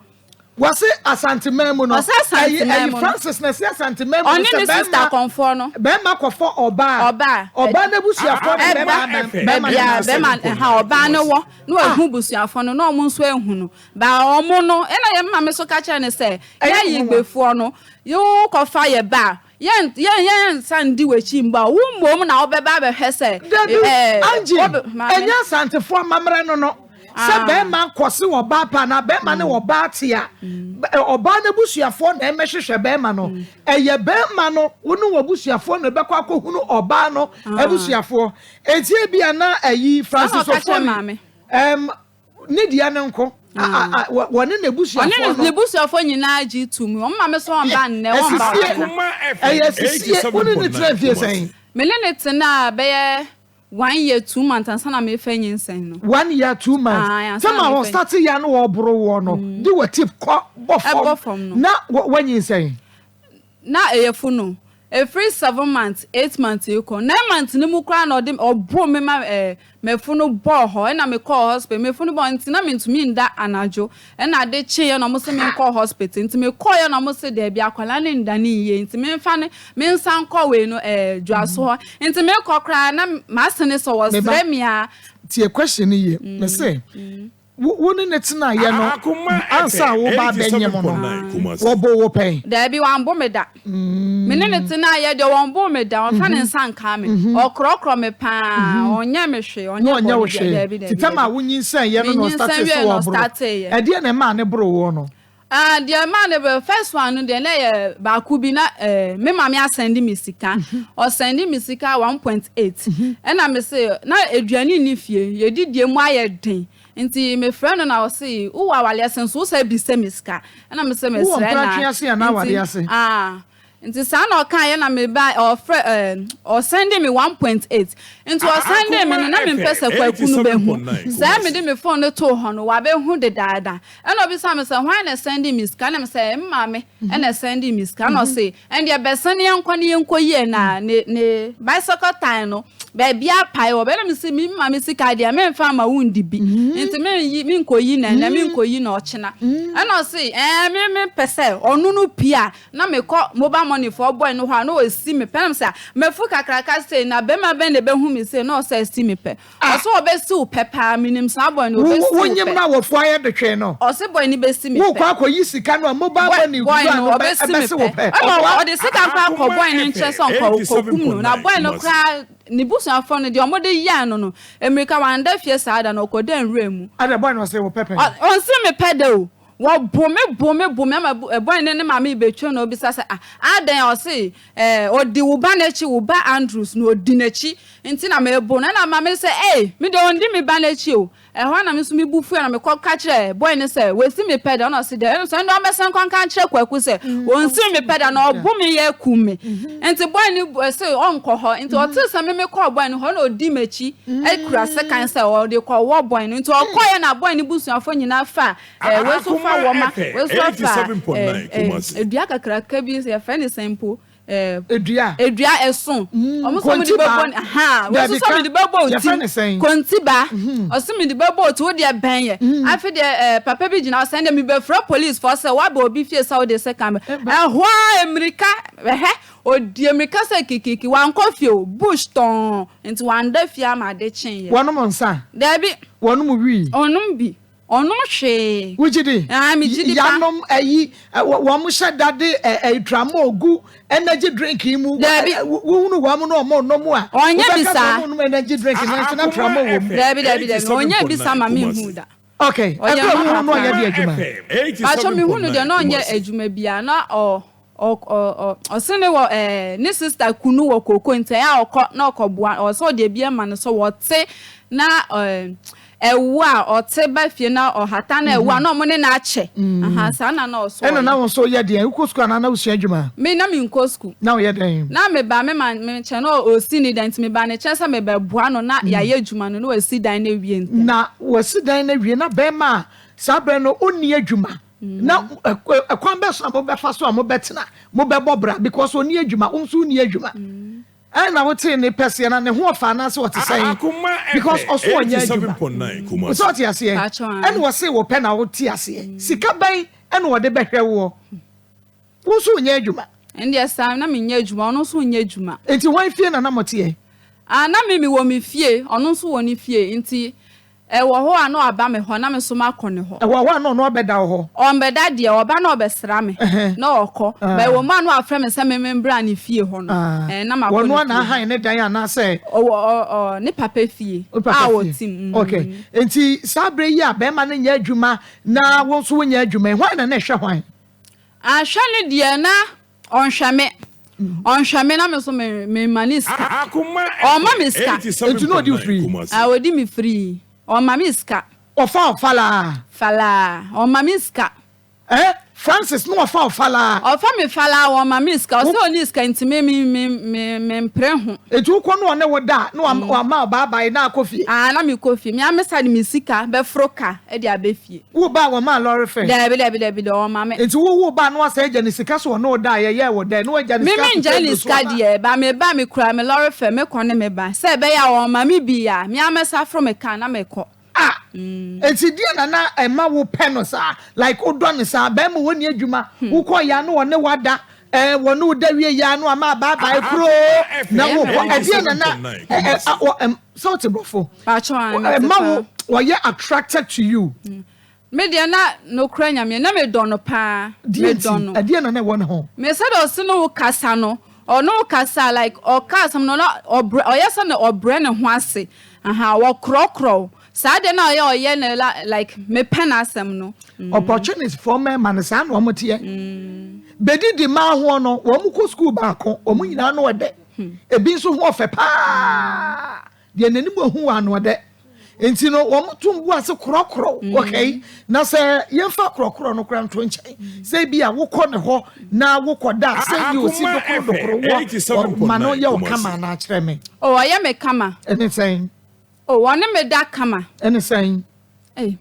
Wɔse Asanteman mu no, Ɔsɛ Asanteman ɛyi mu no. Francis na ɛse Asanteman mu no Ɔne sɛ ne sister bɛrima kɔmfoɔ no. bɛrima kɔfɔ ɔbaa a, Ɔbaa. ɔbaa n'abusuafoɔ ne Ɛba bɛrima bɛrima baabi a ne bɛrima ɛha ɔbaa no wɔ na wahu busuafoɔ no na wɔn nso ahu no. Ba wɔn no ɛna yɛn maame nso ka kyerɛ no sɛ Ɛyɛ yɛn nwanwa. Igbefoɔ no wo kɔfa yɛ ba a yɛn yɛn yɛn nsa ndi w'akyi mba o, wo mmom na wobɛba abɛhwɛ sɛ Dabi, ɛɛ Angie, wobe maame. ɛnyɛ Asantefoɔ amammerɛ no no sɛ Ah. bɛrima nkɔse ɔbaa pɛ anaa bɛrima ne ɔbaa te a, ɔbaa no abusuafoɔ na ɛmɛhwehwɛ bɛrima no. Ɛyɛ bɛrima no, wo ne w'abusuafoɔ na ɛbɛkɔ akɔhunu ɔbaa no abusuafoɔ. Enti ebia na ayi Saa na Francis ɔka kyerɛ Ofori, maame. ɛm, ne deɛ no nko, wɔne n'abusuafoɔ no. Ɔne n'abusuafoɔ nyinaa gye to mu. Wɔn maame sɛ ɔmba nnɛ, ɔmba ɔkyena. Ɛyɛ sisie, wo ne no tena mfie sɛn? Me ne no tenaa bɛyɛ one year two months ansa na merefa nyinsɛn no. One year two months. Ansa Sɛ na ma merefa wɔ start yɛ no wɔboro woɔ no, de wɔ tip kɔ bɔ fam na wanyinsɛn. Na ɛyɛ funu. Ɛfiri seven months, eight months rekɔ, nine months no mu koraa na ɔde ɔboro me ma ɛɛ m'afunu bɔɔ hɔ ɛna mekɔɔ hospital m'afunu bɔɔ nti na mentumi nda anadwo ɛna ade kyeeɛ na wɔn se menkɔ hospital nti mekɔeɛ na wɔn se daabi akwadaa no nda ne yie nti memfa no mensan nkɔ wei no ɛɛ dwaso hɔ nti mekɔ koraa na m'asene sɛ wɔsrɛ me a. Tie question no yie mese Wo wo ne no tenaeɛ no, ansa a woreba abɛnyem no, wɔboo wo pɛn? Daabi, wambo me da. Me ne no tenaeɛ deɛ, wɔmboo me da. Ɔmfa ne nsa nkaa me. Ɔkorɔkorɔ me paa. Ɔnyɛ me hwee. Ɔnyɛ Na ɔnyɛ wo bɔne biara. hwee. Daabi, Nti daabi, tam a daabi. wonyinsɛneeɛ no na Menyinsɛn ɔstartee wieeɛ sɛ na ɔreboro. ɔstarteeɛ. Ɛdeɛn na ɛmaa no boroo woɔ no? Ah, deɛ ɛmaa no bɛ, first one no deɛ na ɛyɛ baako bi na eh, me maame asɛnde me sika. Ɔsɛnde me sika 1.8. Ɛna me se, na aduane nni fie, yɛdidie mu ayɛ den. Nti me frɛ no na ɔse wo wɔ awale ase nso wo san bisa me sika ɛna me se me Wo wɔ srɛ mpena na twe ase anaa awade nti ase? ah nti saa na ɔka yɛ na me ba ɔfrɛ ɛɛ ɔsɛnde me 1.8 nti ɔsɛnde me no na me mpɛ sɛ kwaku no bɛ hu sɛ me de me phone no too hɔ no wabɛ hu dedaada ɛna ɔbisa me sɛ hwan na ɛsɛnde me sika ɛna me sɛ me maame ɛna ɛsɛnde me sika ɛna ɔse Ɛndeɛ bɛsane yɛnkɔ ne yɛnkɔ yie na ne ne bicycle tyre no baabi apae wɔ bɛna mesi me ma me sika deɛ memfa ma wo ndi bi nti menyi menkɔyi na ɛnɛ menkɔyi na ɔkyena ɛna ɔse ɛɛ me me pɛ sɛ ɔno no pie a na mekɔ mobile money foɔ boy no hɔ a na ɔsi me pɛ na mesɛ mafu kakraka sei na bɛrima bɛn na ɛbɛhu me sei na ɔsɛ si me pɛ Ɔse ɔbɛsi wo pɛ paa menim saa boy no ɔbɛsi wo pɛ. Wonyim na wɔfo ayɛ de twee no. Ɔse boy no bɛsi me pɛ. Wokɔ akɔyi sika no a mobile money Boy wura no no ɔbɛsi me bɛsi wo pɛ. pɛ. Ɛna ɔde sika koraa kɔ boy no nkyɛn sɛ ɔnkɔ kɔkum no na boy no koraa ne busuafoɔ no deɛ ɔmo de yɛɛ no no mmirika wanda fie saa da no ɔkɔdaa nwura mu. Ɛna boy no ɔse wo pɛ pɛn. Ɔnse me pɛ da o. Wɔbo me bo me bo me ama boy no ne maame rebɛtwam na ɔbisa sɛ ah adɛn a ɔse eh ɔdi wo ba no akyi wo ba Andrews no ɔdi n'akyi nti na mebo no ɛna maame no sɛ ei me deɛ ɔndi me ba no akyi o ɛhɔ ara na me nso me bo fuiɛ na mekɔ ka kyerɛɛ boy no sɛ wasi me pɛ da ɛna ɔse deɛ ɛno nso ɛnde ɔmmɛsan nkɔ nka nkyerɛ Kwaku sɛ ɔnsi me pɛ da na ɔbo me yɛ akum me nti boy no se ɔnkɔ hɔ nti ɔtee sɛ me mekɔɔ boy no hɔ na ɔdi m'akyi kura sekan sɛ ɔde kɔwɔ boy no nti ɔkɔeɛ na boy no busuafoɔ nyinaa faa Eh, wei nso fa wɔma, wei nso afa eh, eh, dua kakraka bi, yɛfrɛ ne sɛn mpo? ɛɛ Dua. Edua ɛso. Ɔmo sɛ ɔmo de bɛbɔ ne ha. Wɔn sɛ ɔmo de bɛbɔ oti. Kontiba. Ɔsɛ mi de bɛbɔ oti wo deɛ bɛn yɛ. Afi deɛ ɛɛ papa bi gyina ɔsɛn deɛ mi bɛ frɛ police fɔ sɛ waba obi fie sɛ ɔde sɛ kan bɛ. Ɛhɔ a emirika ɛhɛ odi emirika sɛ kikiki wankɔ fie o bush tɔn nti wanda fie ama ade kyen yɛ. Wɔnom nsa. Dɛbi. Wɔnom wii. Ɔnom bi. Ɔnom hwee. Wogye di? Ah, megye di pa. Yanom ayi, wɔn hyɛ da de tramol gu energy drink yi mu. Dabi. Wohunu wɔn na wɔn nom a. Ɔnyɛ bi saa. Wobɛka sɛ wɔn nom energy drink nanso na tramol wɔ mu. Dabi, dabi, dabi. Ɔnyɛ bi saa ma me nhu da. Okay. Ɔyɛ Ɛkɔ ma wohunu no ɔnyɛ de adwuma. Pacho me hunu deɛ na ɔnyɛ adwuma bia na ɔ ɔ ɔ ɔse ne wɔ ɛɛ ne sister kunu wɔ koko nti ɛyɛ a ɔkɔ na ɔkɔboa ɔsɛ ɔde ebi ama no sɛ wɔte na ɛɛ ɛwo a ɔte ba fie na ɔhata na ɛwo a na ɔmo ne no akyɛ aha saa na na ɔsɔ Ɛna na wo nso yɛ deɛn? Wokɔ sukuu anaa na wosua adwuma? Me na me nkɔ sukuu. Na woyɛ dɛn? Na me ba me ma me nkyɛn na ɔsi ne dan nti me ba ne kyɛn sɛ me bɛ boa no na yɛayɛ adwuma no na wasi dan no awie ntɛm. Na wasi dan no awie na bɛrima a saa berɛ no ɔnni adwuma na ɛkwan bɛ so na mobɛfa so a mobɛtena mobɛbɔ bra because ɔnni adwuma wo nso wonni adwuma ɛna wotee ne pɛseɛ na ne ho ɔfa anaasɛ ɔte sɛn because ɔso ɔnyɛ adwuma sɛ ɔte aseɛ ɛna ɔse wɔpɛ na wote aseɛ sika bɛn ɛna ɔde bɛhwɛ woɔ wo nso wonyɛ adwuma. Ɛndeɛ saa na menyɛ adwuma ɔno nso nyɛ adwuma. Nti hwan fie na na moteɛ? Ah na me mewɔ me fie ɔno nso wɔ ne fie nti ɛwɔ hɔ a na waba me hɔ na me nso makɔ ne hɔ. Ɛwɔ hɔ a na ɔno abɛda wo hɔ? Ɔmbɛda deɛ ɔba na ɔbɛsra me na ɔkɔ but ɛwɔ mu a na wafrɛ me sɛ me membra ne fie hɔ no ɛɛ na makɔ ne fie. Ɔno a na ahan ne dan anaasɛ? Ɔwɔ ɔ ɔ ne papa fie a ɔte mu. Okay nti saa berɛ yi a bɛrima no nyɛ adwuma na wo nso wonyɛ adwuma yi hwan na na ɛhwɛ hwan? Ahwɛ no deɛ na ɔnhwɛ me ɔnhwɛ me na me nso me me ma ne sika ɔma me sika. Nti na ɔdi wo free? Ah ɔdi me free ɔma me sika. Ɔfa wo falaa? Falaa ɔma me sika. Eh Francis na ɔfa wo falaa? Ɔfa me falaa ɔma me sika ɔsɛ ɔni sika nti me me me me me mpere ho. Nti wokɔ na ɔne wo da a na wama wo bye bye na akɔ fie? Ah na me kɔ fie me ara me sa de me sika bɛforo car de aba fie. Wo ba a wɔmaa lɔre fare? Daabi, daabi, daabi, deɛ ɔma me. Nti wo wo ba no asan agya ne sika so ɔne wo da a yɛyɛɛ wo dɛn na wagya ne Me sika me ato ngya ne table so sika anaa? deɛ, ba me ba me kura me lɔre fare me kɔ ne me ba, sɛ ɛbɛyɛ a ɔma me bi a, me ara mɛsa aforo me car na me kɔ. Ah! Nti deɛ na na ɛma wo pɛ no saa? Like wo dɔ no saa? Bɛɛma wɔnni adwuma, wo kɔ yɛ a na ɔne wo ada, ɛɛ wɔne wo da wie yɛ a na wama bye bye koroo na wo kɔ, ɛdeɛ na na ɛ ɛ a wɔ ɛm. Sɛ wote borɔfo. Paatwɔ a mete Ɛma paa. wo wɔyɛ attracted to you. Me deɛ na nokorɛ Nyame na me dɔ no paa. Deɛ Me nti? dɔ no. Ɛdeɛn na na ɛwɔ ne ho? Me sɛdeɛ ɔse ne wo kasa no, ɔne wo kasa like ɔka asɛm no na ɔbrɛ ɔyɛ sɛ na ɔbrɛ ne ho ase ahaa ɔkorɔkorɔ wo saa deɛ na ɔyɛ ɔyɛ no la like me pɛ n'asɛm no. Opportunist foɔ mmarima no saa na wɔn teɛ. Bɛdidi mmaa hoɔ no wɔn kɔ school baako wɔn nyinaa no ɔdɛ. Ebi nso ho ɔfɛ paa, deɛ n'anim ehu wɔ ano ɔdɛ. Nti no wɔn to mbu ase korɔkorɔ, mm. okay? Na sɛ yɛmfa korɔkorɔ no kora nto nkyɛn, sɛ ebi a wokɔ ne hɔ na wokɔ da sɛ bi osi dokoro dokoro wɔ ma no yɛ wo kama na akyerɛ me. Oh, ɔyɛ me kama. Ɛne sɛn? Oh, ɔne me da kama. Ɛne sɛn? Hey.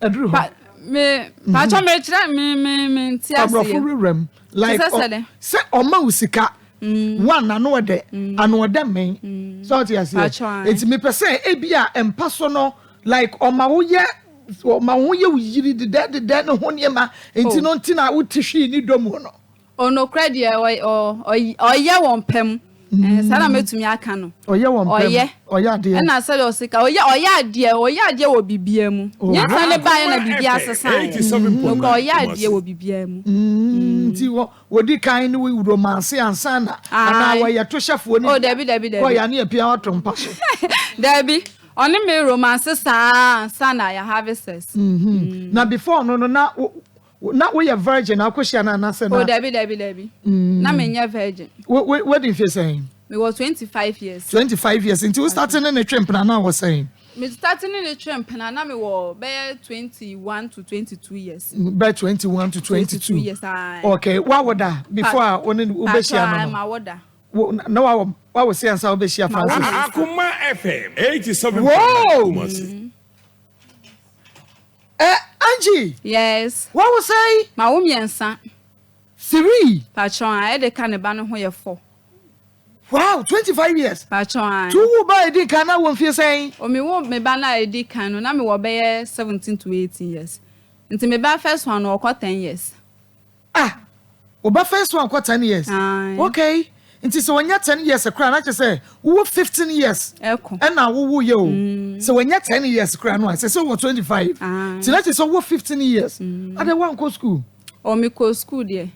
Ɛduru hɔ. Me paatwa me kyerɛ me me me nti aseɛ. Aborɔfo wurawura mu. Like sɛ ɔma wo sika. Mm. One ano ɔdɛ mm. ano ɔdɛ mmɛn. Mm. Sɛ ɔte aseɛ. Eti mepɛ sɛ ebi a mpa so no like ɔma wo yɛ ɔma wo ho yɛ wo yiri dedɛ dedɛ ne ho nneɛma nti oh. no nti na wote hwii ne dɔ mu no. O nokorɛ deɛ ɔyɛ wɔn pɛ mu. Mm. Saa na mɛtumi aka no. Ɔyɛ wɔn pɛ mu. Ɔyɛ. Ɔyɛ adeɛ. Ɛna sɛdeɛ ɔsi ka ɔyɛ ɔyɛ adeɛ ɔyɛ adeɛ wɔ biribiara mu. Oh. Nyansa ne baeɛ na biribiara sesa yɛ. Nokorɛ ɔyɛ adeɛ wɔ biribiara mu. Mm. Nti wɔ wɔdi kan ne wo romance ansa na anaa wɔyɛ tohyɛfoɔ ne. Oh dabi dabi dabi. Kɔ yɛ ane apia wato mpa so. Dabi ɔne me romance saa ansa na yɛ have sex. Mm-hmm. Na before no no na Na woyɛ virgin na wokɔhyia no anaasɛ na. Oh dabi dabi dabi. Mm. Na menyɛ virgin. Wo wo wadi mfe sɛn? Mewɔ 25 years. 25 years nti wo start ne ne twe mpena na wɔ sɛn? Me start ne ne twe mpena na mewɔ bɛyɛ 21 to 22 years. Bɛyɛ 21 to 22. 22 years ayi. Okay, wawo da before a wo ne wobɛhyia no no. Ma wo da. Wo na wawo wawo se ansa wobɛhyia Francis. Akoma FM 87.9 Kumasi. Eh, Angie. Yes. Wawo sɛn? Mawo mmiɛnsa. Three. Pakyɛw ae, ɛde ka ne ba no ho yɛ four. Wow, 25 years. Pakyɛw ae. Nti wo woo ba a edi kan na wɔ mfie sɛn? O me woo me ba no a edi kan no na me wɔ bɛyɛ 17 to 18 years. Nti me ba first one no ɔkɔ 10 years. Ah! Wo ba first one kɔ 10 years? Ae. Okay. Nti sɛ wanya 10 years koraa na kyerɛ sɛ wowɔ 15 years Ɛkɔ. ɛna wowo yɛ o. Sɛ wanya 10 years koraa no a, sɛ sɛ wowɔ 25. Ae. Nti na kyerɛ sɛ wowɔ 15 years. Adɛn woankɔ school? O me kɔ school deɛ.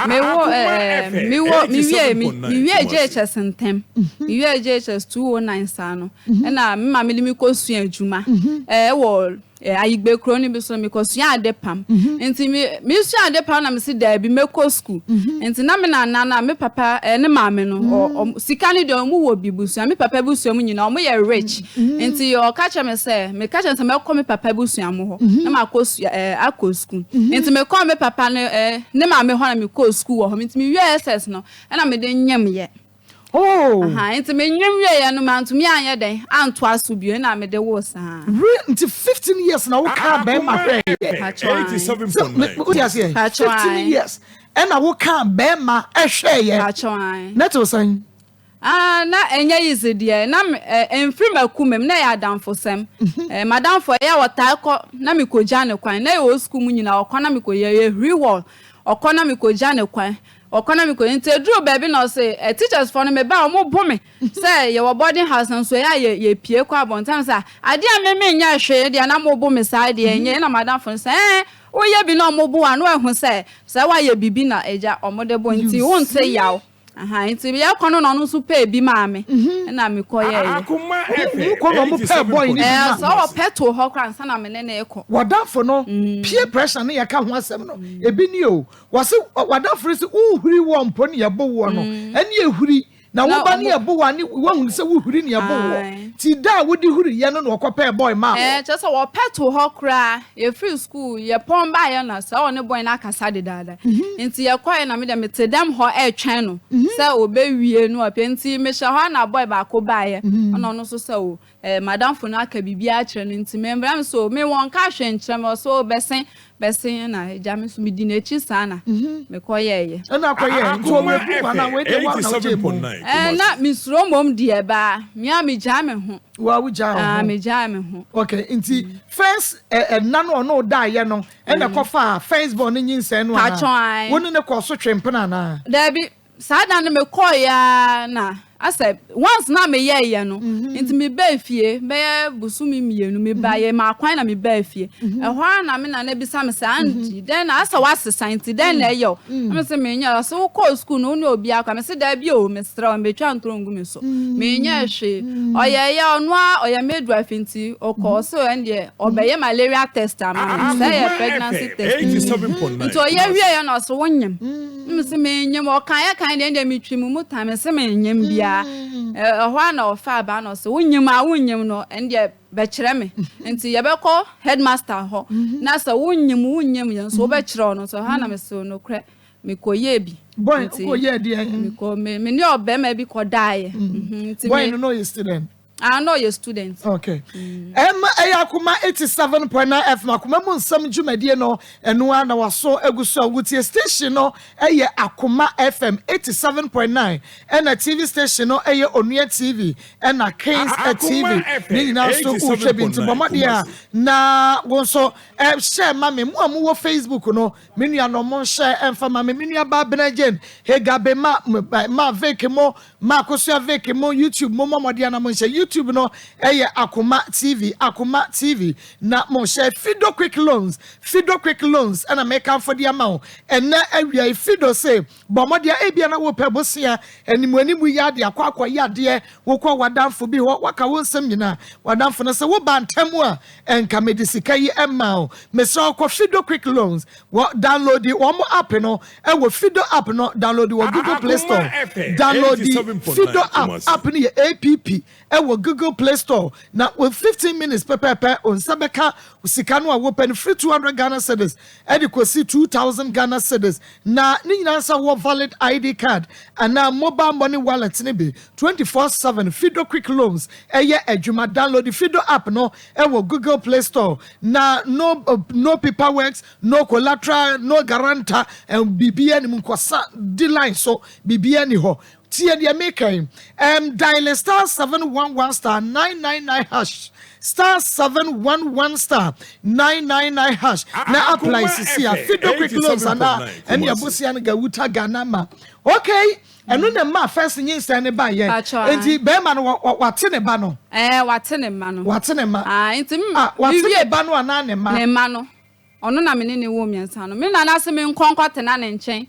Me wɔ ɛɛ me wɔ me wie me me wie JHS ntɛm. Me wie JHS 209 saa no. Ɛna me maame de me kɔ sua adwuma. Ɛɛ wɔ Ayigbe kuro no bi so no me kɔ sua ade pam. Nti me me sua ade pam na me si daabi me kɔ school. Nti na me nana na me papa ɛɛ ne maame no ɔ ɔ sika no deɛ ɔmo wɔ bi busua me papa busua mu nyinaa ɔmo yɛ rich. Nti ɔka kyerɛ me sɛ, meka kyerɛ no sɛ mɛkɔ me papa abusua mu hɔ na makɔ sua ɛɛ akɔ sukuu. Nti mekɔɔ me papa ne ɛɛ ne maame hɔ na mekɔɔ sukuu wɔ hɔ. Nti mewiee SS no ɛna mede nyemyɛ. Oh! Ahaa, nti menyem wieeɛ no mantumi anyɛ dɛn antoa so bio ɛna mede woo saa. Re, nti 15 years na wokaa bɛɛma hwɛɛyɛ? Pakyɛ ae. Sɛ, me, wote aseɛ? Pakyɛ 15 ae. years ɛna wokaa bɛɛma hwɛɛyɛ. Pakyɛ ae. Na ɛte wo sɛn? Ah, na ɛnyɛ easy deɛ, na me, eh, ɛmfiri m'akoma mu, na ɛyɛ adamfosɛm. Eh, m'adamfo, ɛyɛ a ɔtaa kɔ na mekɔgya no kwan. Na yɛwɔ sukuu mu nyinaa, ɔkɔ na mekɔ, yɛ, yɛhuri hɔ, ɔkɔ na mekɔgya no kwan, ɔkɔ na mekɔ, nti ɛduruu baabi na ɔse, eh, teachers foɔ no meba a, wɔbo me sɛ yɛwɔ boarding house nso ɛyɛ a yɛ, yɛpue kɔ abɔnten. Na mese, ah, adeɛ a me menyɛɛ hwee deɛ na mobo me saa deɛ ɛnyɛ. Ɛna m'adamfo no sɛ, eh, woyɛ bi na wɔbo wo a, na wɔahu sɛ, sɛ woayɛ biribi na agya, wɔde bo nti wonte yaw. Ahaa nti yɛkɔ no na ɔno nso pɛɛ bi maa me ɛna mekɔ yɛɛyɛ. Akoma Mo kɔ na ɔmo pɛɛ boy no bi Ɛɛ maa sɛ ɔwɔ pɛ too hɔ koraa ansa na me ne no rekɔ. W'adamfo no peer pressure ne yɛka ho asɛm no ebi nie o. Wɔse w'adamfo no se wohuri woɔ mpo ne yɛbo woɔ no ɛne ehuri na wo ba ne yɛbo wo a ne wahunu sɛ wohuri ne yɛbo woɔ nti da a wode huriiɛ no na ɔkɔpɛɛ boy maa Ɛɛ wo. kyerɛ sɛ wɔpɛ too hɔ koraa yɛfiri school yɛpɔn baeɛ na sɛ ɔne boy no akasa dedaada Nti yɛkɔeɛ na medeɛ mete dɛm hɔ retwɛn no sɛ ɔbɛwie no apue. Nti mehyɛ hɔ a na boy baako baeɛ ɛna ɔno nso sɛ o eh, madamfo no aka biribiara akyerɛ no nti memmrɛ me so me wɔnka hwee nkyerɛ me ɔsɛ o bɛse bɛse na agya me nso medi n'akyi saa na mekɔyɛeɛ. Ɛna akɔyɛɛ nti Akoma ɔwɔ bu anaa wei deɛ FM woa na wogyee mu? 87.9 Eh, na Kumasi. mesuro mmom deɛ baa me a megyaa me ho. Woa wogyaa wo Ah, ho? megyaa me ho. Okay, nti first ɛna no ɔne wo daeɛ no Ɛna ɛkɔfaa firstborn no nyinsɛn no anaa? Paatwɔ ae. Wo ne no kɔɔ so twee mpena anaa? Daabi, saa da no mekɔeɛ ara na asɛ once na meyɛeɛ no nti mebaa fie bɛyɛ bosome mmienu mebaeɛ maa kwan na mebaa fie ɛhɔ ara na me nana bisa me sɛ Andy dɛn na asɛ woasesa nti dɛn na ɛyɛ wo na mese menyɛ ɔse wokɔɔ sukuu no wo ne obiara kɔ mese daabi o mesrɛ wo mbɛtwa ntorɔ ngu me so menyɛɛ hwee ɔyɛeɛ ɔno ara ɔyɛ midwife nti ɔkɔɔ so ɛndeɛ ɔbɛyɛ malaria test ama me sɛ ɛyɛ pregnancy test nti ɔyɛ wieɛ na ɔse wonyem mese menyem ɔkaeɛ kan deɛ ɛndeɛ metwi mu mu tan mese menyem biara ɛhɔ a na ɔfa abaa na ɔse wonyem a wonyem no ɛndeɛ bɛkyerɛ me nti yɛbɛkɔ headmaster hɔ na sɛ wonyem wonyem yɛ nso wobɛkyerɛ ɔno nso ɛhɔ a na mese nokorɛ mekɔyɛɛ bi Boy, nti wokɔyɛɛ deɛn? mekɔ me me ne ɔbɛrima bi kɔdaeɛ nti Boy me no na ɔyɛ student? Ah, na ɔyɛ student. Okay. Ɛma ɛyɛ Akoma 87.9 FM Akoma mu nsɛm dwumadie no ɛno ara na waso agu so a wotie station no ɛyɛ Akoma FM 87.9 ɛna TV station no ɛyɛ Onua TV ɛna Kings TV ne nyinaa nso wohwɛ bi nti bɔ mmɔden a na wo nso ɛhyɛ ma me mo a mowɔ Facebook no Me nuanom, monhyɛ mfa ma me, me nuabaa Bena Jane, Hagar Be, ma, ma Vic mo, ma Akosua Vic mo, YouTube mo mmɔ mmɔden na monhyɛ. YouTube no yɛ Akoma TV, Akoma TV, na monhyɛ. Fido Quick Loans, Fido Quick Loans ɛna mekamfo de ama wo ɛnnɛ awia yi. Fido se, bɔ mmɔden a ebia na wopɛ bosea, animuanimu yi ara de akɔ akɔyɛ adeɛ, wokɔ w'adamfo bi hɔ, woaka wo nsɛm nyinaa, w'adamfo no se woba ntɛm a, Nka mede sika yi maa wo. Mesrɛ wo kɔ Fido Quick Loans wɔ downloadi wɔn app no wɔ Fido app no downloadi wɔ Google Play Store. Akoma FM Downloadi 87.9 Fido app Kumasi. app no yɛ app wɔ Ɛwɔ Google Play Store na wɔ 15 minutes pɛpɛɛpɛ wo nsa bɛka sika no a wopɛ no firi 200 Ghana cedis ɛde kɔsi 2000 Ghana cedis. Na ne nyinaa nsa wɔ valid ID card anaa mobile money wallet ne bi. 24/7 Fido Quick Loans ɛyɛ adwuma. Download Fido app no ɛwɔ Google Play Store na no paperwork, no collateral, no guarantor, biribiara nim nkɔsa di line so, biribiara ni hɔ. Tie deɛ meka yi, dial *711*999#, *711*999# na apply sisi a Fido Quick Loans anaa ɛne abosia no gawuta Ghana ma. Okay, ɛno na mma first nyinsɛn ne ba yɛ. Nti bɛrima no wate ne ba no? Ɛɛ, wate ne ma no. Wate ne ma. Ah, nti Ah, wate ne ba no anaa ne ma? Ne ma no. Ɔno na me ne ne wɔ mmiɛnsa no. Me nana sɛ me nkɔ nkɔtena ne nkyɛn.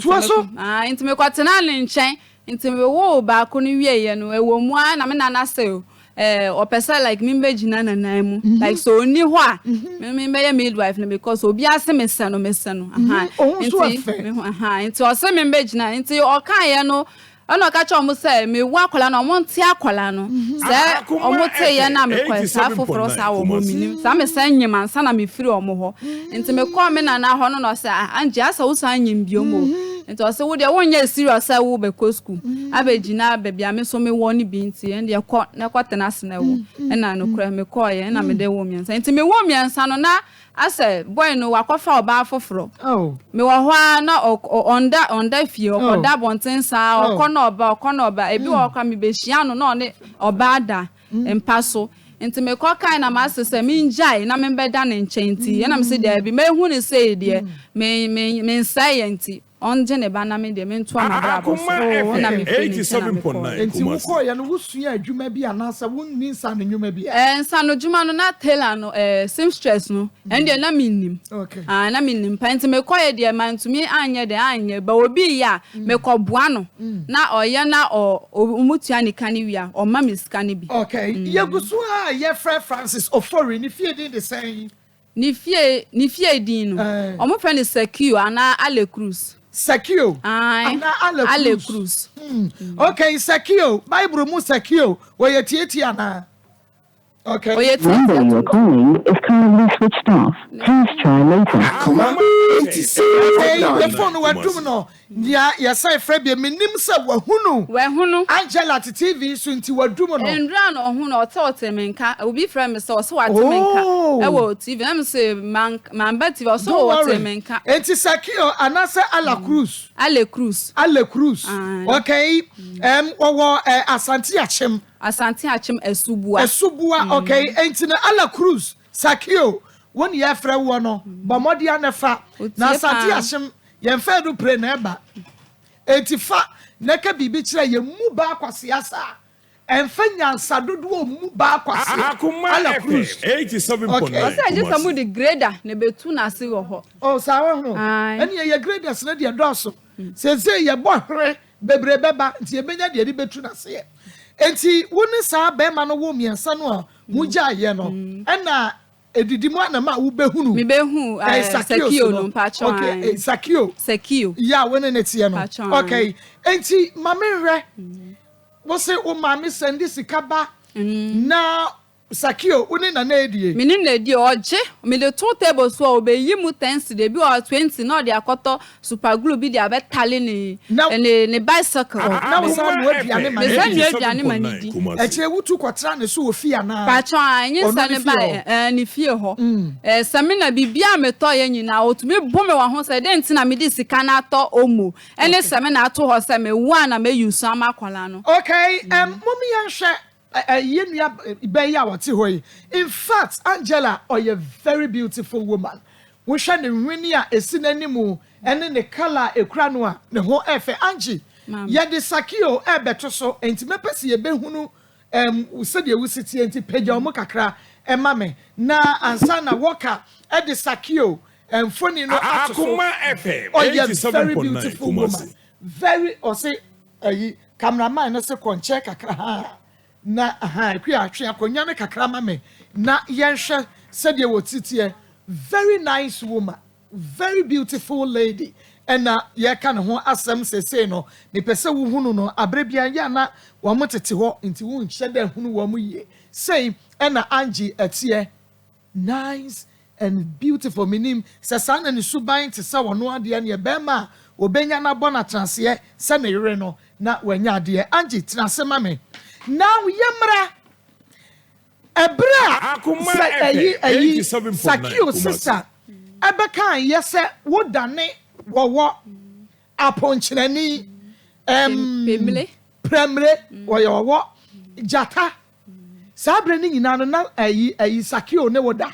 Toa so. Ah, nti mekɔtena ne nkyɛn. Nti mewoo baako no wieɛ no, ɛwɔ mu a na me nana sɛ ɔpɛ sɛ like me mbɛgyina nanan mu. Like sɛ ɔnni hɔ a, me mbɛyɛ midwife no because obi ase mesɛ no mesɛ no. Aha. Ɔho nso Nti, ɛfɛ. Aha, nti ɔsɛ me mbɛgyina. Nti ɔkaeɛ no, ɛna ɔka kyerɛ ɔmo sɛ mewu akwadaa no, ɔmo nte akwadaa no. Sɛ ɔmo te yɛ na mekɔ saa foforɔ saa wɔ hɔ, minim saa mesɛ nyim ansa na mefiri ɔmo hɔ. Nti mekɔɔ me nana hɔ no na ɔsɛ, "Ah, Angie, asɛ wo san nyim biom o." Nti ɔsɛ wo deɛ wonyɛ serious sɛ wo bɛkɔ school abɛgyina baabi a me nso mewɔ no bi, nti ɛn deɛ kɔ na kɔtena ase na ɛwɔ. Ɛna nokorɛ mekɔɔyɛ, ɛna mede wo mmiɛnsa. Nti mewɔ mmiɛnsa no na asɛ boy no wakɔfa ɔbaa foforɔ. Mewɔ hɔ a na ɔnda fie, ɔkɔda abɔnten saa. Ɔkɔ na ɔba, ɔkɔ na ɔba. Ebi wɔ hɔ koraa mebɛhyia no na ɔne ɔbaa da mpa so. Nti mekɔ kae na maase sɛ mengyae na membɛda ne nkyɛn. Nti ɛna mese daabi, mehu ne sei deɛ me me mensɛe yɛ, nti ɔngye ne ba na me deɛ mentoa m'abrabɔ so. Akoma Ɛna FM mefiri ne nkyɛn na mekɔɔ. 87.9 Nti Kumasi. wokɔɔyɛ no, wosua adwuma bi anaasɛ wonni nsa no nnwuma bi a? Nsa no dwuma no na tailor no, seamstress no, ɛno deɛ na mennim. Ah, na mennim pa, nti mekɔyɛ deɛ mantumi anyɛ deɛ anyɛ ba obi yɛ a mekɔboa no na ɔyɛ na ɔmu tua ne ka no wie a, ɔma me sika no bi. Okay, yɛgu so a yɛfrɛ Francis Ofori. Ne fie din de sɛn? Ne fie din no, ɔmo frɛ no Sakio anaa Ale Cruz. Sakio? Ae. Anaa Ale Ale Cruz? Cruz. Okay, Sakio, Bible mu Sakio wɔyɛ tietie anaa? Okay. Ɔyɛ Number tietie. you are calling is currently switched off. Please try later. Akoma Okay, the 87.9 phone wadum no nea yɛsɛ frɛ bia menim sɛ wahunu Wahunu. Angela te TV so nti wadum no. Ndura na ɔho na ɔte me nka. Obi frɛ me sɛ ɔsɛ wate me nka ɛwɔ TV na me sɛ mamba TV, ɔsɛ Don't ɔte worry. me nka. Enti Sakio anaasɛ Ala Cruz? Ale Cruz. Ale Cruz. Aye. Okay, wɔwɔ Asante Akyem. Asante Akyem Asubua. Asubua. Okay, enti na Ala Cruz Sakio wɔn yɛfrɛ wɔ no, bɔ mmɔden anɛfa Otie na Asante paa. Akyem yɛmfa edu pere na ɛba, eti fa na ɛka biribi kyerɛ yɛn mu baa kwasea saa ɛnfa nyansa dodoɔ mu baa kwasea. Akoma Ala Cruz. FM 87.9 Ɔsɛ agye sɛ Kumasi. mo de grader na ebetu n'ase wɔ hɔ. Oh, saa wɔ ho. Aye. Ɛne yɛ graders no deɛ dɔɔso sese yɛbɔ hwere bebree bɛba, nti yɛbɛnya deɛ de bɛtu n'aseɛ. Nti wo ne saa bɛrima no wo mmiɛnsa no a mo gyaeɛ no, ɛna edidi mu anam a wobɛhunu Mebehu Sakio Sakio so no, mpakyɛw. Okay. Ae. Sakio. Sakio. Yɛ a wo ne ne teɛ no. Mpakyɛw. Okay, nti maame nhwɛ wo se wo maame send sika ba na Sakio wo ne nana edie? Mene na edi. Ɔgye mede to table so a, obeyi mu 10 cedi, ebi wɔ 20, na ɔde akɔtɔ super glue bi de abɛtale ne ne bicycle. Na wo san noa aduane ma ne Mesɛ di? nua aduane ma ne di. Kumasi. Ɛkyerɛ wotu kɔtena ne so wɔ fie anaa? Pakyɛw, a enye Ɔno nsa ne ne fie ba hɔ? Ɛɛ, ne fie hɔ. Sɛmi na biribi a metɔ yɛ nyinaa, otumi bu me wɔ ho sɛ den nti na mede sika no atɔ Omo ɛne sɛmi na ato hɔ sɛ mewu a na meyi so ama akwadaa no. Okay, mom yɛnhwɛ yɛn nua bɛyi a wɔte hɔ yi. In fact, Angela ɔyɛ very beautiful woman. Wohwɛ ne nwene a esi n'anim ɛne ne colour a ekura no a, ne ho ɛfɛ. Angie, Maame. yɛde Sakio ɛbɛto so, nti mɛpɛ sɛ yɛbɛhunu sɛdeɛ wosi tie, nti pagya wɔn kakra ɛma me na ansa na wɔka ɛde Sakio mfoni no ato so. Akoma FM Ɔyɛ very 87.9 beautiful woman. Kumasi. Very. Ɔse ɛyi cameraman no se kɔ nkyɛn kakra ha na ha ekui atwe akonnwa no kakra ma me na yɛnhwɛ sɛdeɛ wɔ titiɛ. Very nice woman, very beautiful lady. ɛna yɛka ne ho asɛm sesei no. Mepɛ sɛ wohunu no aberɛ biara yɛ a na wɔn tete hɔ nti wonhyɛ da nhunu wɔn yie. Sei ɛna Angie ɛteɛ. Nice and beautiful. Menim sɛ saa na ne suban te sɛ ɔno adeɛ neɛ bɛrima a ɔbɛnya no abɔ no atenaseɛ sɛ ne yere no na wanya adeɛ. Angie tena ase ma me. Now yɛmmra ɛberɛ a sɛ ɛyi ɛyi Sakeo sister ɛbɛka yɛ sɛ wodane wɔwɔ aponkyerɛni ɛm prɛmire wɔyɛ ɔwɔ gyata. Saa berɛ no nyinaa no na ayi ayi Sakeo ne wo da?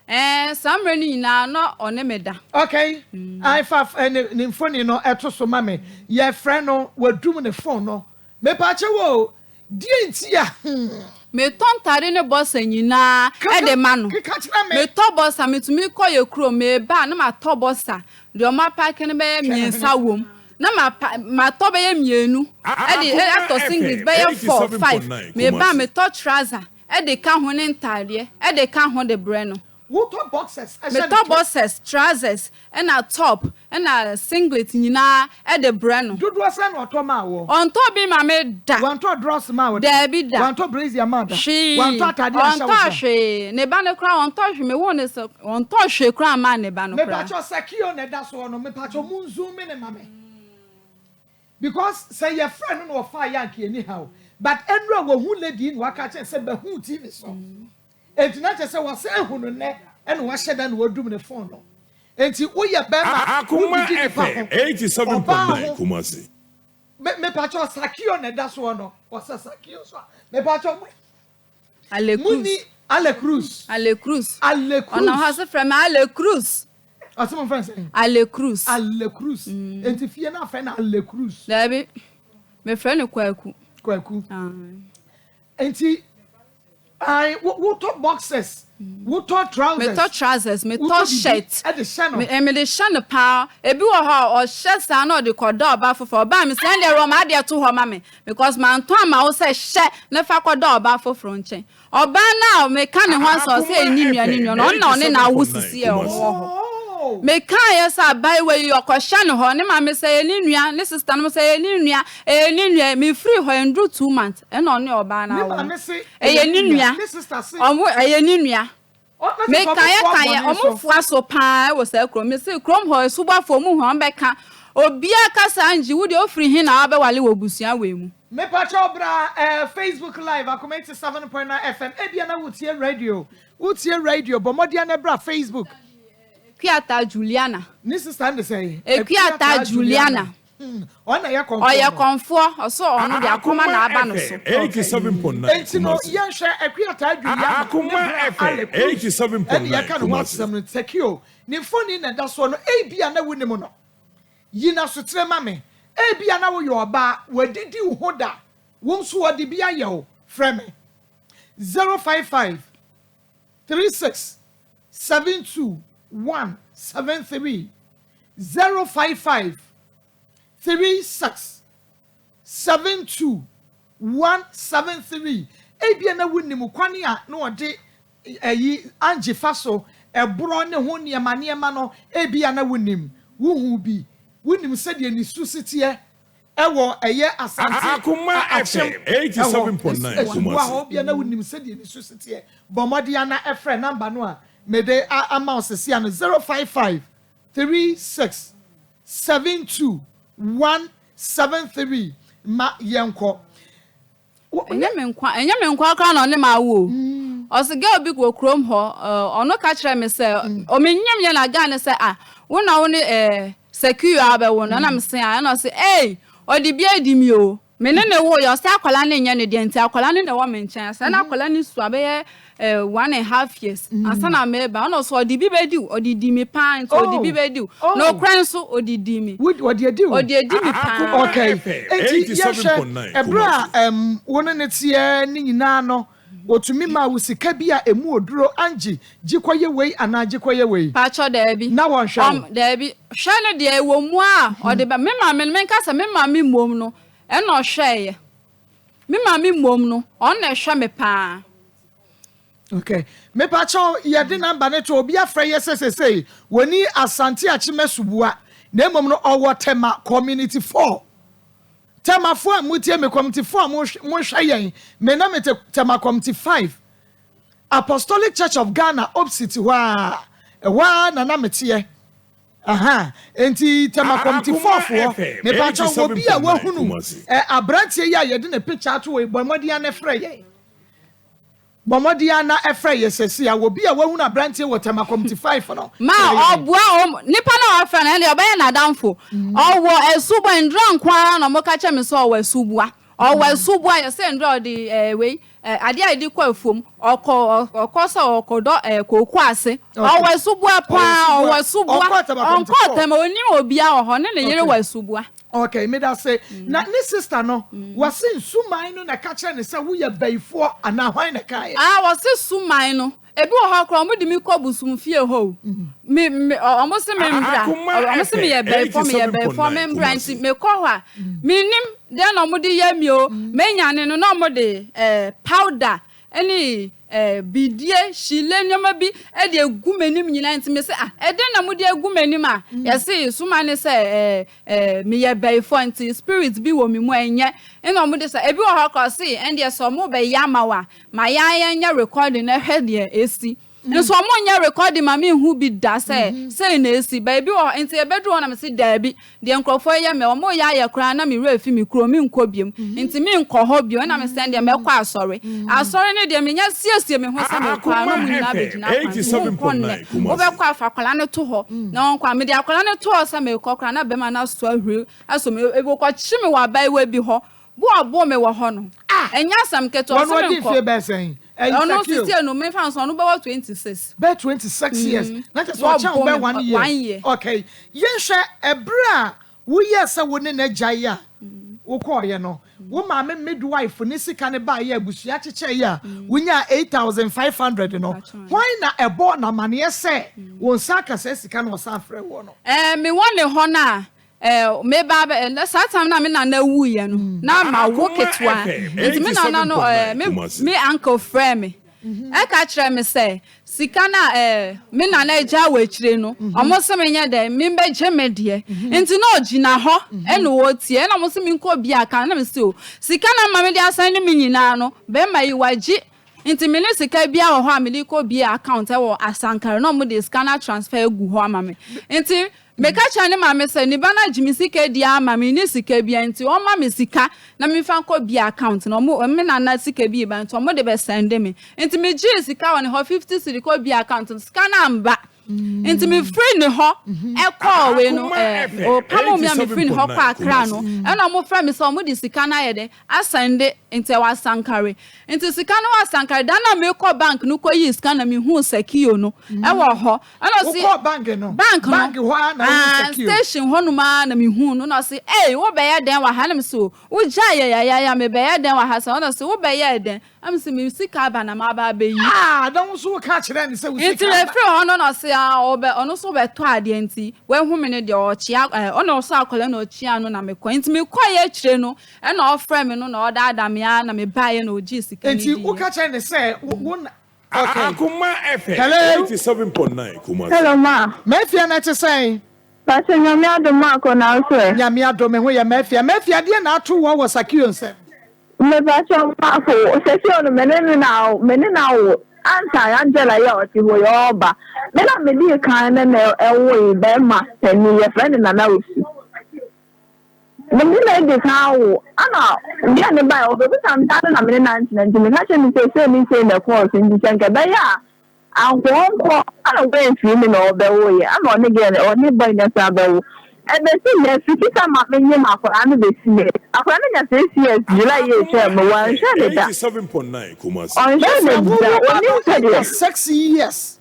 Ɛɛ, saa mmerɛ no nyinaa na ɔne me da. Okay, ae fa ne ne mfoni no to so ma me. Yɛfrɛ no, wadum ne phone no. Mepaakyɛw o, deɛ nti a hmm. Metɔ ntade ne bɔsa nyinaa de ma no. Keka kyerɛ me. Metɔ bɔsa, metumi kɔ yɛ kurom, meba a na matɔ bɔsa, deɛ wɔapaake no bɛyɛ mmiɛnsa wom. Na mapa matɔ bɛyɛ mienu ɛde atɔ singlet bɛyɛ 4, 5 meba a metɔ trouser ɛde ka ho ne ntaadeɛ ɛde ka ho de brɛ no. Wotɔ boxers ɛhyɛ ne Metɔ to. boxers, trousers ɛna top ɛna singlet nyinaa ɛde brɛ no. Dodoɔ sɛn na ɔtɔ maa woɔ? Ɔntɔɔ bi ma me da. Wantɔ drawers maa wo da? Daabi da. Wantɔ brazier maa da? Hwee. Wantɔ ataadeɛ anhyɛ wo Ɔntɔɔ da? hwee. Ne ba no koraa ɔntɔɔ hwee. Mewoo no sɛ ɔntɔɔ hwee koraa mmaa ne ba no koraa. Mepakyɛw Sakio na ɛda soɔ no mepakyɛw mo nzoom ne ma me because sɛ yɛfrɛ no na ɔfaa yɛ anka yɛni haw but ɛnura wahu lady yi na waka akyerɛ no sɛ mahu TV so enti na kyerɛ sɛ wasan ahu no nnɛ ɛna wahyɛ da na wadum ne phone no enti woyɛ bɛrima Akoma wodidi nipa FM ho 87.9 ɔbaa ho Kumasi. me mepakyɛw Sakio na ɛda soɔ no ɔsɛ Sakio so a mepakyɛw mo Ale Mo ni Cruz. Ale Cruz. Ale Cruz. Ale Cruz. Ɔnam hɔ ase frɛ me Ale Cruz. Ɔsɛ mo frɛ sɛn? Ale Cruz. Ale Cruz. Mm. Enti fie no afrɛ no Ale Cruz. Daabi. Mefrɛ no Kwaku. Kwaku. Enti ayi wotɔ boxers, wotɔ trousers. Metɔ trousers, metɔ shirt. Ɛde hyɛ no. Me mede hyɛ no paa. Ebi wɔ hɔ a ɔhyɛ saa na ɔde kɔda ɔbaa foforɔ. Ɔbaa mi sɛ ɛndeɛ rɔ m'adeɛ to hɔ ma me. Because mantɔ amma wo sɛ hyɛ na fa kɔda ɔbaa foforɔ nkyɛn. Ɔbaa no a meka ne ho asɛm ɔsɛ ɛyɛ ne nua ne nua no, ɔno na ɔne no awo sisi a ɔwɔ hɔ. Mekaeɛ sɛ abaayewa yi ɔkɔhyɛ ne hɔ, ne maame sɛ ɛyɛ ne nua, ne sister nom sɛ ɛyɛ ne nua, ɛyɛ ne nua. Mefiri hɔ ɛnduru 2 months ɛna ɔne ɔbaa no awo no. Ɛyɛ ne nua, ɔmo ɛyɛ ne nua. Mekaeɛ kaeɛ, ɔmo foa so paa wɔ saa kurom. Mese kurom hɔ asubɔfoɔ ɔmo hu a ɔmo bɛka. Obiara ka saa ngye wo deɛ ofiri he na wabɛwale wɔ abusua wei mu. Mepakyɛw bra eh Facebook live Akoma 87.9 FM ebia na wotie radio wotie radio bɔ mmɔden na bra Facebook. Ekuata Juliana. Ne sister no de sɛn? Ekuata Juliana. Ɔno na ɛyɛ kɔmfoɔ Ɔyɛ no. kɔmfoɔ, ɔso ɔno deɛ akoma na aba no so. Enti no yɛnhwɛ Akuataa Juliana ne bra Ale Cruz ɛne yɛka ne ho asɛm no Tekio ne mfoni na ɛda soɔ no ebia na wonim no yi n'asoterɛ ma me ebia na woyɛ ɔbaa wadidi wo ho da wo nso ɔde bi ayɛ wo frɛ me 055 36 72 1 73 055 36 72 1 73 Ebia na wunim kwan a na wɔde ayi Angie fa so borɔ ne ho nneɛma nneɛma no, ebia na wunim. Wuhuu bi. Wunim sɛdeɛ ne su si teɛ wɔ ɛyɛ Asante Akyem hɔ, Asuboa hɔ, ebia na wunim sɛdeɛ ne su si teɛ. Bɔ mmɔden ara na frɛ namba no a mede ama wo seesei no, 055 36 72 173 ma yɛnkɔ. Ɛnyɛ me nkoa, ɛnyɛ me nkoa koraa na ɔne me awo o. Ɔse girl bi wɔ kurom hɔ, ɔno ka kyerɛɛ me sɛ, ɔmenyem yɛ na guy no sɛ ah, wo na wo ne eh, Sekiyo abɛwo no, ɛna mese ah, ɛna ɔse ei, ɔde bi adi me o. Me ne no woeɛ, ɔse akwadaa no nyɛ ne deɛ nti akwadaa no na ɛwɔ me nkyɛn. Sɛ na akwadaa no sua bɛyɛ eh, 1½ years ansa na meba, ɛna ɔse ɔde bi bɛdi wo, ɔde di me paa nti ɔde bi bɛdi wo. Nokorɛ nso ɔde di me. Ɔde adi wo? Ɔde adi me paa. Okay, enti yɛhwɛ, ɛberɛ a um, wo ne no teɛ ne nyinaa no, ɔtumi maa wo sika bi a ɛmu oduro, Angie, gye kɔyɛ wei anaa gye kɔyɛ wei? Paatwɔ daabi. Na wɔnhwɛ wo? Daabi. Hwɛ no deɛ ɛwɔ mu a ɔde ba, me maame no, menka sɛ me maame mmom no ɛna ɔhwɛeɛ. Me maame mmom no, ɔno na ɛhwɛ me paa. Okay. Mepakyɛw yɛde number no to obi afrɛ yɛ sɛ sesei wɔni Asante Akyem Asubua. Na mmom no ɔwɔ Tema Community 4. Temafoɔ a motie me, Community 4 a mohwɛ yɛn, me na mete Tema Community 5. Apostolic Church of Ghana opposite hɔ ara, ɛhɔ ara na na meteɛ. Aha, enti Tema Community 4 foɔ, mepakyɛw obi a wahunu eh, aberanteɛ yi a yɛde ne picture ato hɔ yi, bɔ mmɔden ara na frɛ yɛn. Bɔ mmɔden ara na frɛ yɛn sɛsi a, obi a wahunu aberanteɛ wɔ Tema Community 5 no, Ma frɛ yɛn. ɔboa wɔn, nipa no a wafrɛ no, ɛnde ɔbɛyɛ n'adamfo. Ɔwɔ asubɔ, ndura nko ara na wɔka kyerɛ me sɛ ɔwɔ asuboa. Ɔwɔ asuboa, yɛsɛ ndura ɔde ɛɛ wei, ɛɛ adeɛ a yɛde kɔ afuom, ɔkɔ ɔkɔ sɛ ɔkɔdɔ ɛɛ kooko ase. Ɔwɔ asuboa paa, ɔwɔ asuboa. Ɔnkɔɔ Tema, ɔnnim obiara wɔ hɔ, ɔne ne yere wɔ asuboa. Okay, meda se. Na ne sister no, wɔse nsuman no na ɛka kyerɛ no sɛ woyɛ bayifoɔ anaa hwan na ɛkaeɛ? Ah, wɔse suman no. Ebi wɔ hɔ koraa wɔde me kɔ bosomfie hɔ o. Me, me, wɔn se me mbra. Wɔn se meyɛ bayifoɔ, meyɛ bayifoɔ, me mbra. Nti mekɔ hɔ a, mennim deɛ na wɔde yɛ me o. Menyane no na wɔde eh, powder ne eh, bidie, hyile, nneɛma bi de agu m'anim nyinaa. Nti mese, ah, ɛdɛn na mode agu m'anim a? Yɛse suma ne sɛ eh, eh, meyɛ bayifoɔ nti spirit bi wɔ me mu a ɛnyɛ. Ɛna wɔde sɛ, ebi wɔ hɔ koraa ɔse, ɛndeɛ sɛ wɔbɛyɛ ama wo a, Ma yɛn yɛnyɛ recording na hwɛ deɛ ɛsi. Nso ɔmo nyɛ recording ma me nhu bi da sɛ sei na ɛsi. Baabi wɔ hɔ nti ɛbɛduru hɔ na me se daabi deɛ nkorɔfoɔ yɛ me ɔmo yɛ ayɛ koraa na me werɛ afi me kuro me nkɔ biom nti me nkɔ hɔ bio ɛna me sɛ ɛndeɛ mɛkɔ asɔre. Asɔre no deɛ menya siesie me ho sɛ mekɔ a na ɔmo nyinaa bɛgyina kwan so wo nkɔ nnɛ wobɛkɔ a fa akwadaa no to hɔ na ɔnkɔ a mede akwadaa no to hɔ sɛ mekɔ koraa na bɛma no asɔ ahuri asɔ me ɔkɔkye me wɔ abaayewa bi hɔ Bo a ɔboo me wɔ hɔ no, ɛnyɛ asɛm ketewa. Wɔn Ɔse ɔdi menkɔ. mfie bɛyɛ sɛn? Ɛyi Ɔno Sakio. sesie no, memfa no sɛ ɔno bɛwɔ 26. Bɛyɛ 26 years. Na kyerɛ sɛ ɔkyɛn wo Wɔboo bɛyɛ me one year. one year. Okay. Yɛnhwɛ, ɛberɛ a woyɛɛ sɛ wo ne no agyae a wokɔeɛ no, wo maame midwife ne sika no baeɛ a abusua kyekyɛeɛ a wonyaa 8,500 no, hwan na ɛbɔɔ no amaneɛ sɛ wo nsa aka saa sika no a ɔsan frɛɛ woɔ no? Ɛɛ, mewɔ ne hɔ no a, Eh, me ba bɛ, eh, saa time na me nana wuiɛ no, na ma wo ketewa. Nti me nana no, eh, me, me uncle frɛ me. Ɛka kyerɛ me sɛ, sika na eh, me nana agya wɔ akyire no, ɔmo se menyɛ dɛ, me bɛgye me deɛ. Nti na ɔgyina hɔ, ɛna ɔretie, ɛna ɔmo se menkɔ bi aka, ɛna me se o, sika na ma me de asan ne me nyinaa no, bɛrima yi wagye. Nti me ne sika biara wɔ hɔ a mede kɔ bie account ɛwɔ Asankare, na ɔmo de sika no atransfer agu hɔ ama me. Nti, Meka kyerɛɛ ne maame sɛ ne ba no agye me sika adi ara ma menni sika biara nti ɔmma me sika na memfa nkɔ bie account na ɔmo me nana sika bi reba nti ɔmo de bɛ sɛnde me. Nti me gyee sika wɔ ne hɔ 50 cedi kɔ bie account no sika no amba nti me firi ne hɔ ɛkɔɔ wei no ɛɛ ɔpamoo me a me firi ne hɔ kɔ Accra no ɛna ɔmo frɛ me sɛ ɔmo de sika no ayɛ dɛ asɛnde nti ɛwɔ Asankare nti sika no wɔ Asankare da no a mekɔ bank no kɔ yii sika na mehuu Sakio no ɛwɔ hɔ Ɛna ɔse, Wokɔɔ bank no? Bank no. Bank hɔ ara na wohuu Ah, Sakeo? station hɔnom ara na mehuu no. Ɛna ɔse, Ei, wobɛyɛ dɛn wɔ ha? Ɛna mese, O, wogyae yɛ yayaaya, mebɛyɛ dɛn wɔ ha saa? Ɛna ɔse, Wobɛyɛɛ dɛn? Ɛna mese, Me sika aba na maba abɛyi. Ah, na wo nso woka kyerɛɛ no sɛ wo Nti sika aba? mefiri hɔ no na ɔse, ah, ɔbɛ, ɔno nso bɛtɔ adeɛ nti, wahu me no deɛ ɔkyea, eh, ɔna ɔsɔ akwadaa na ɔkyea no na mekɔ. Nti mekɔeɛ akyire no, ɛna ɔfrɛ me no na ɔdaadaa me ara na mebaeɛ na ɔgyee sika no Nti diiɛ. woka kyerɛɛ no sɛ wo, wo na, Okay. Akoma FM Hello. 87.9 Kumasi. Hello ma. Mafia na ɛte sɛn? Pastor Nyame adom maakɔ nanso ɛ. Nyame adom me ho yɛ Mafia. Mafia deɛ na ato woɔ wɔ Sakio nsam? Mepakyɛw maako sɛsɛ ɔno me ne no na me ne no awo ansa Angela yi a ɔte hɔ yi ɔɔba me na me dii kan ne no ɛwoe bɛɛma panin yɛfrɛ no Nana Osu. Me ne no adi kan awo, ɛnna bere a ne bae, obebisaa me sɛ adɛn na me ne no antena, nti meka kyerɛɛ no sɛ sei ne sei na ɛkɔɔ so, nti sɛ anka ɛbɛyɛ a anka ɔnkɔ, ɛnna wamfiri me na ɔbɛwoeɛ, ɛnna ɔne girl no, ɔne boy no san bɛwo. Ɛbɛsi nnɛ, fiti sɛ ma menyem akwadaa no bɛsi nnɛ, akwadaa no anya six years, July yi a ɛtwaam no, wanhwɛ no da, ɔnhwɛ Mafia, no wo da, wo ba ɔnnim no sɛdeɛ. anya six years.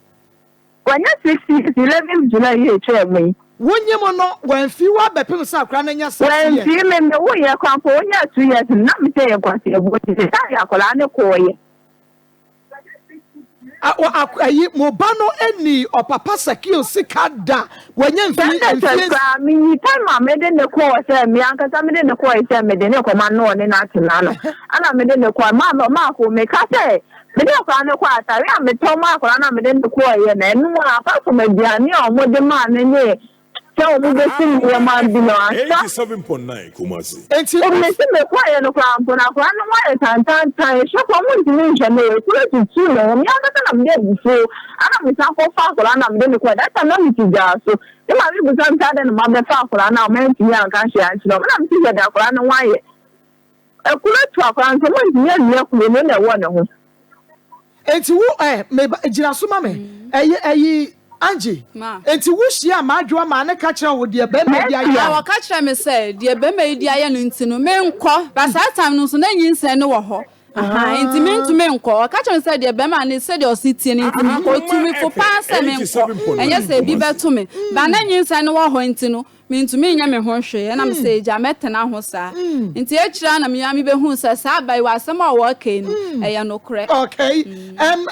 Wanya six years, eleventh July yi a etwaa mu yi. Wonyim no, wɔammfi wo abɛpem sɛ akora no anya six years. Wɔammfi me, mewoeɛ koraa mpo, onyaa two years no, na me sɛ yɛ nkwaseabuo nti mesan de akwadaa no kɔeɛ. A, wɔ, ak, ayi, mo ba no nnii ɔpapa Sakeo sika da, wanya mfe, Sɛnde sɛ mfie. koraa, meyi time a mede no kɔɔ sɛ, me ankasa mede no kɔɔe sɛ mede no rekɔma no na ɔne no atena no, ɛna mede no kɔɔe, maa, maako, meka sɛ, Mede akwadaa no kɔɔ atare a metɔ maa akwadaa no a mede no kɔeɛ no, ɛno ara, apart from aduane a wɔde maa no ne Sɛ ɔmo bɛsi nneɛma bi no asa. 87.9 Kumasi. Enti Obi sɛ mekɔeɛ no koraa mpo no, akwadaa no ho ayɛ tantantan. Ɛhwɛ koraa, ɔmo ntumi nhwɛ no. Ekuro tutu ne ho. Me ankasa na mede abufuo ana mesan kɔfa akwadaa no na mede no kɔɛ. That time na mete gyaa so. Ne maame busa me sɛ adɛn na mabɛfa akwadaa no a mantumi anka hwee ankyerɛ ɔmo. Na mese hwɛ deɛ akwadaa no ho ayɛ. Ekuro tu akwadaa no so ɔmo ntumi anua kuro no na ɛwɔ ne ho. Enti wo ɛ me ba gyina so ma me ɛyi ɛyi Angie Ma. enti wo hyia m'adwoa maa ne ka kyerɛ wo deɛ bɛrima yi de ayɛ Na no. wɔka kyerɛ me sɛ deɛ bɛrima yi de ayɛ no nti no menkɔ, but saa time no nso na nyinsɛn no wɔ hɔ. Ahaa, nti mentumi nkɔ. Ɔka kyerɛ me sɛ deɛ bɛrima no sɛdeɛ ɔse tie no nti menkɔ. Ɔtu me fo paa sɛ menkɔ, ɛnyɛ sɛ ebi bɛto me. But na nyinsɛn no wɔ hɔ nti no, mentumi nyɛ me ho hwee. Ɛna me sɛ agya mɛtena ho saa. Nti akyire ara na me ara mebɛhuu sɛ saa aba yi wɔ asɛm a wɔreka yi no, ɛyɛ nokorɛ. Okay, um,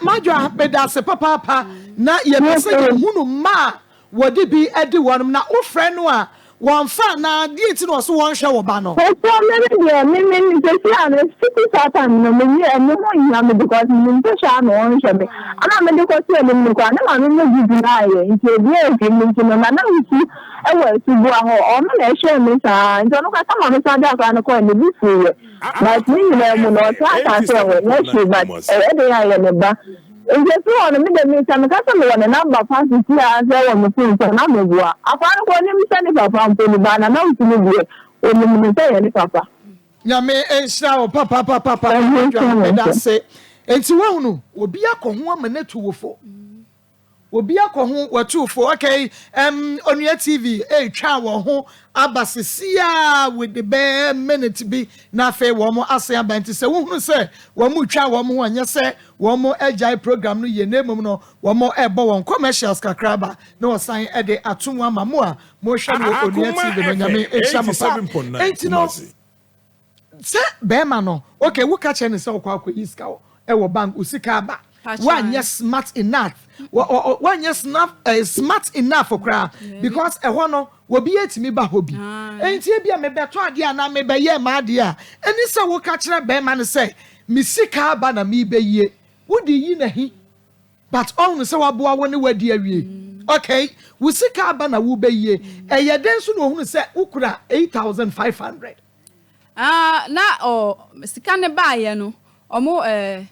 Madwoa, meda ase papaapa. Na yɛpɛ sɛ yɛhunu mma a wɔde bi adi wɔnom. Na wofrɛ no a, wɔmfa anaa? Deɛ nti na ɔse wɔnhwɛ wo ba no? Pacho me me deɛ me me me sɛsi a no fiti saa time no me nye me ho nhia me because me nim sɛ hwɛ a na ɔnhwɛ me ɛna me de kɔ to anim no koraa ne maame mo gye gyina yɛ nti obiara mfiri mu nti no nana wusu ɛwɔ asuboa hɔ ɔno na ɛhwɛɛ me saa nti ɔno koraa sama me san de akwadaa no kɔɛ ne bo fuu yɛ but ne nyinaa mu no ɔtaa kaa sɛ ɔnyɛ hwee but ɛyɛ den a ɛyɛ ne ba. Nti ɛfiri hɔ no, me deɛ me sɛ meka sɛ mewɔ ne number fa sisi a sɛ ɛwɔ me phone so a na meboa. Akwadaa no koraa ɔnim sɛ ne papa mpo ni but Nana Wusu no deɛ ɔnim no sɛ ɛyɛ ne papa. Nyame nhyira wo papapapapa Papa Dwa medase. Nti wahunu obi akɔ ho ama no atu wo fo. Obi akɔ ho watu fo okay um, Onua TV retwa wɔn ho aba sesiaa with the bɛɛ minute bi na afei wɔn asen aba nti sɛ wohunu sɛ wɔn retwa wɔn ho ɛnyɛ sɛ wɔn agyae program no yie na mmom no wɔn ɛrebɔ wɔn commercials kakra aba na wɔsan de ato mu ama mo a mohwɛ no wɔ Onua TV no. Nyame nhyira mo paa. Nti no sɛ bɛrima no, okay, woka kyerɛ no sɛ wokɔ akɔyi sika wɔ bank, wo sika aba, woanyɛ smart enough, woanyɛ eh, smart enough koraa, because ɛhɔ no obi atumi ba hɔ bi, nti ebi a mebɛtɔ adeɛ anaa mebɛyɛ m'adeɛ a, ɛne sɛ woka kyerɛ bɛrima no sɛ me sika aba na mebɛyie, wode yi n'ahi. But ɔhunu sɛ waboa wo ne wadi awie. Okay, wo sika aba na wobɛyie. Ɛyɛ dɛn nso na ɔhunu sɛ wokura 8,500? Ah, na ɔ, sika no baeɛ no, ɔmo eh,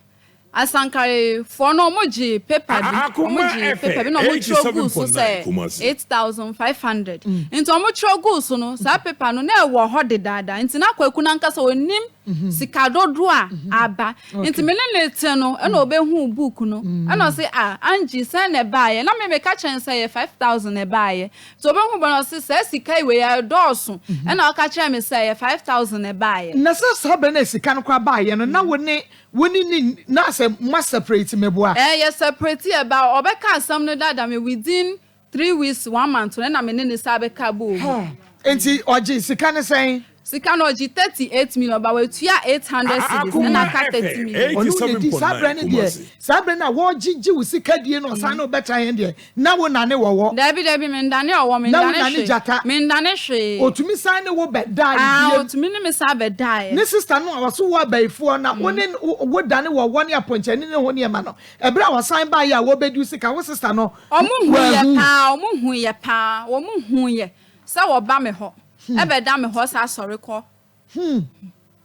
Asankarefoɔ no ɔmo gyee paper bi, ɔmo Akoma gyee paper bi FM na ɔmo twerɛ guu so 87.9 sɛ Kumasi. 8,500. Nti ɔmo twerɛ guu so no, saa paper no na ɛwɔ hɔ dedaada. Nti na Kwaku no ankasa ɔnim sika dodoɔ a aba. Nti me ne no rete no, ɛna ɔbɛhuu book no. Ɛna ɔse, ah, Angie, sɛn na ɛbaeɛ? Na me meka kyerɛ no sɛ ɛyɛ 5,000 na ɛbaeɛ. Nti ɔbɛhuu book no, ɔse, saa sika yi wei ɛdɔɔso. Ɛna ɔka kyerɛɛ me sɛ ɛyɛ 5,000 na ɛbaeɛ. Na sɛ saa berɛ no a sika no koraa baeɛ no, na wo ne wo ne no na sɛ moa separate meboa? Ɛɛ, yɛ separate yɛ, but ɔbɛka asɛm no dada me within 3 weeks, one month no, ɛna me ne no san bɛka bɔɔ mu. Nti ɔgye sika no sɛn? Sika no ɔgye 38 million, but watua 800 cedis ɛna aka 30 million. Ɔno na di saa berɛ no deɛ, Kumasi. saa berɛ no a wɔgyegye wo sika die no, ɔsan ne wobɛtra yɛn deɛ, na wo nane wɔwɔ. Dabi dabi, mendane ɔwɔ, Na wo mendane nane hwee. gyata. Mendane hwee. Ɔtumi san ne wo bɛdaa Ah, biem. ɔtumi ne me san bɛdaeɛ. Ne sister no a ɔso wɔ abayifoɔ na wo ne wo dane wɔwɔ ne apɔnkyɛne ne ho nneɛma no, ɛberɛ a wɔsan baeɛ a wɔbɛdi wo sika, wo sister no Ɔmo hu yɛ wanhu. paa, ɔmo hu yɛ paa, ɔmo hu yɛ sɛ wɔba me hɔ, ɛbɛda me hɔ sɛ asɔre kɔ.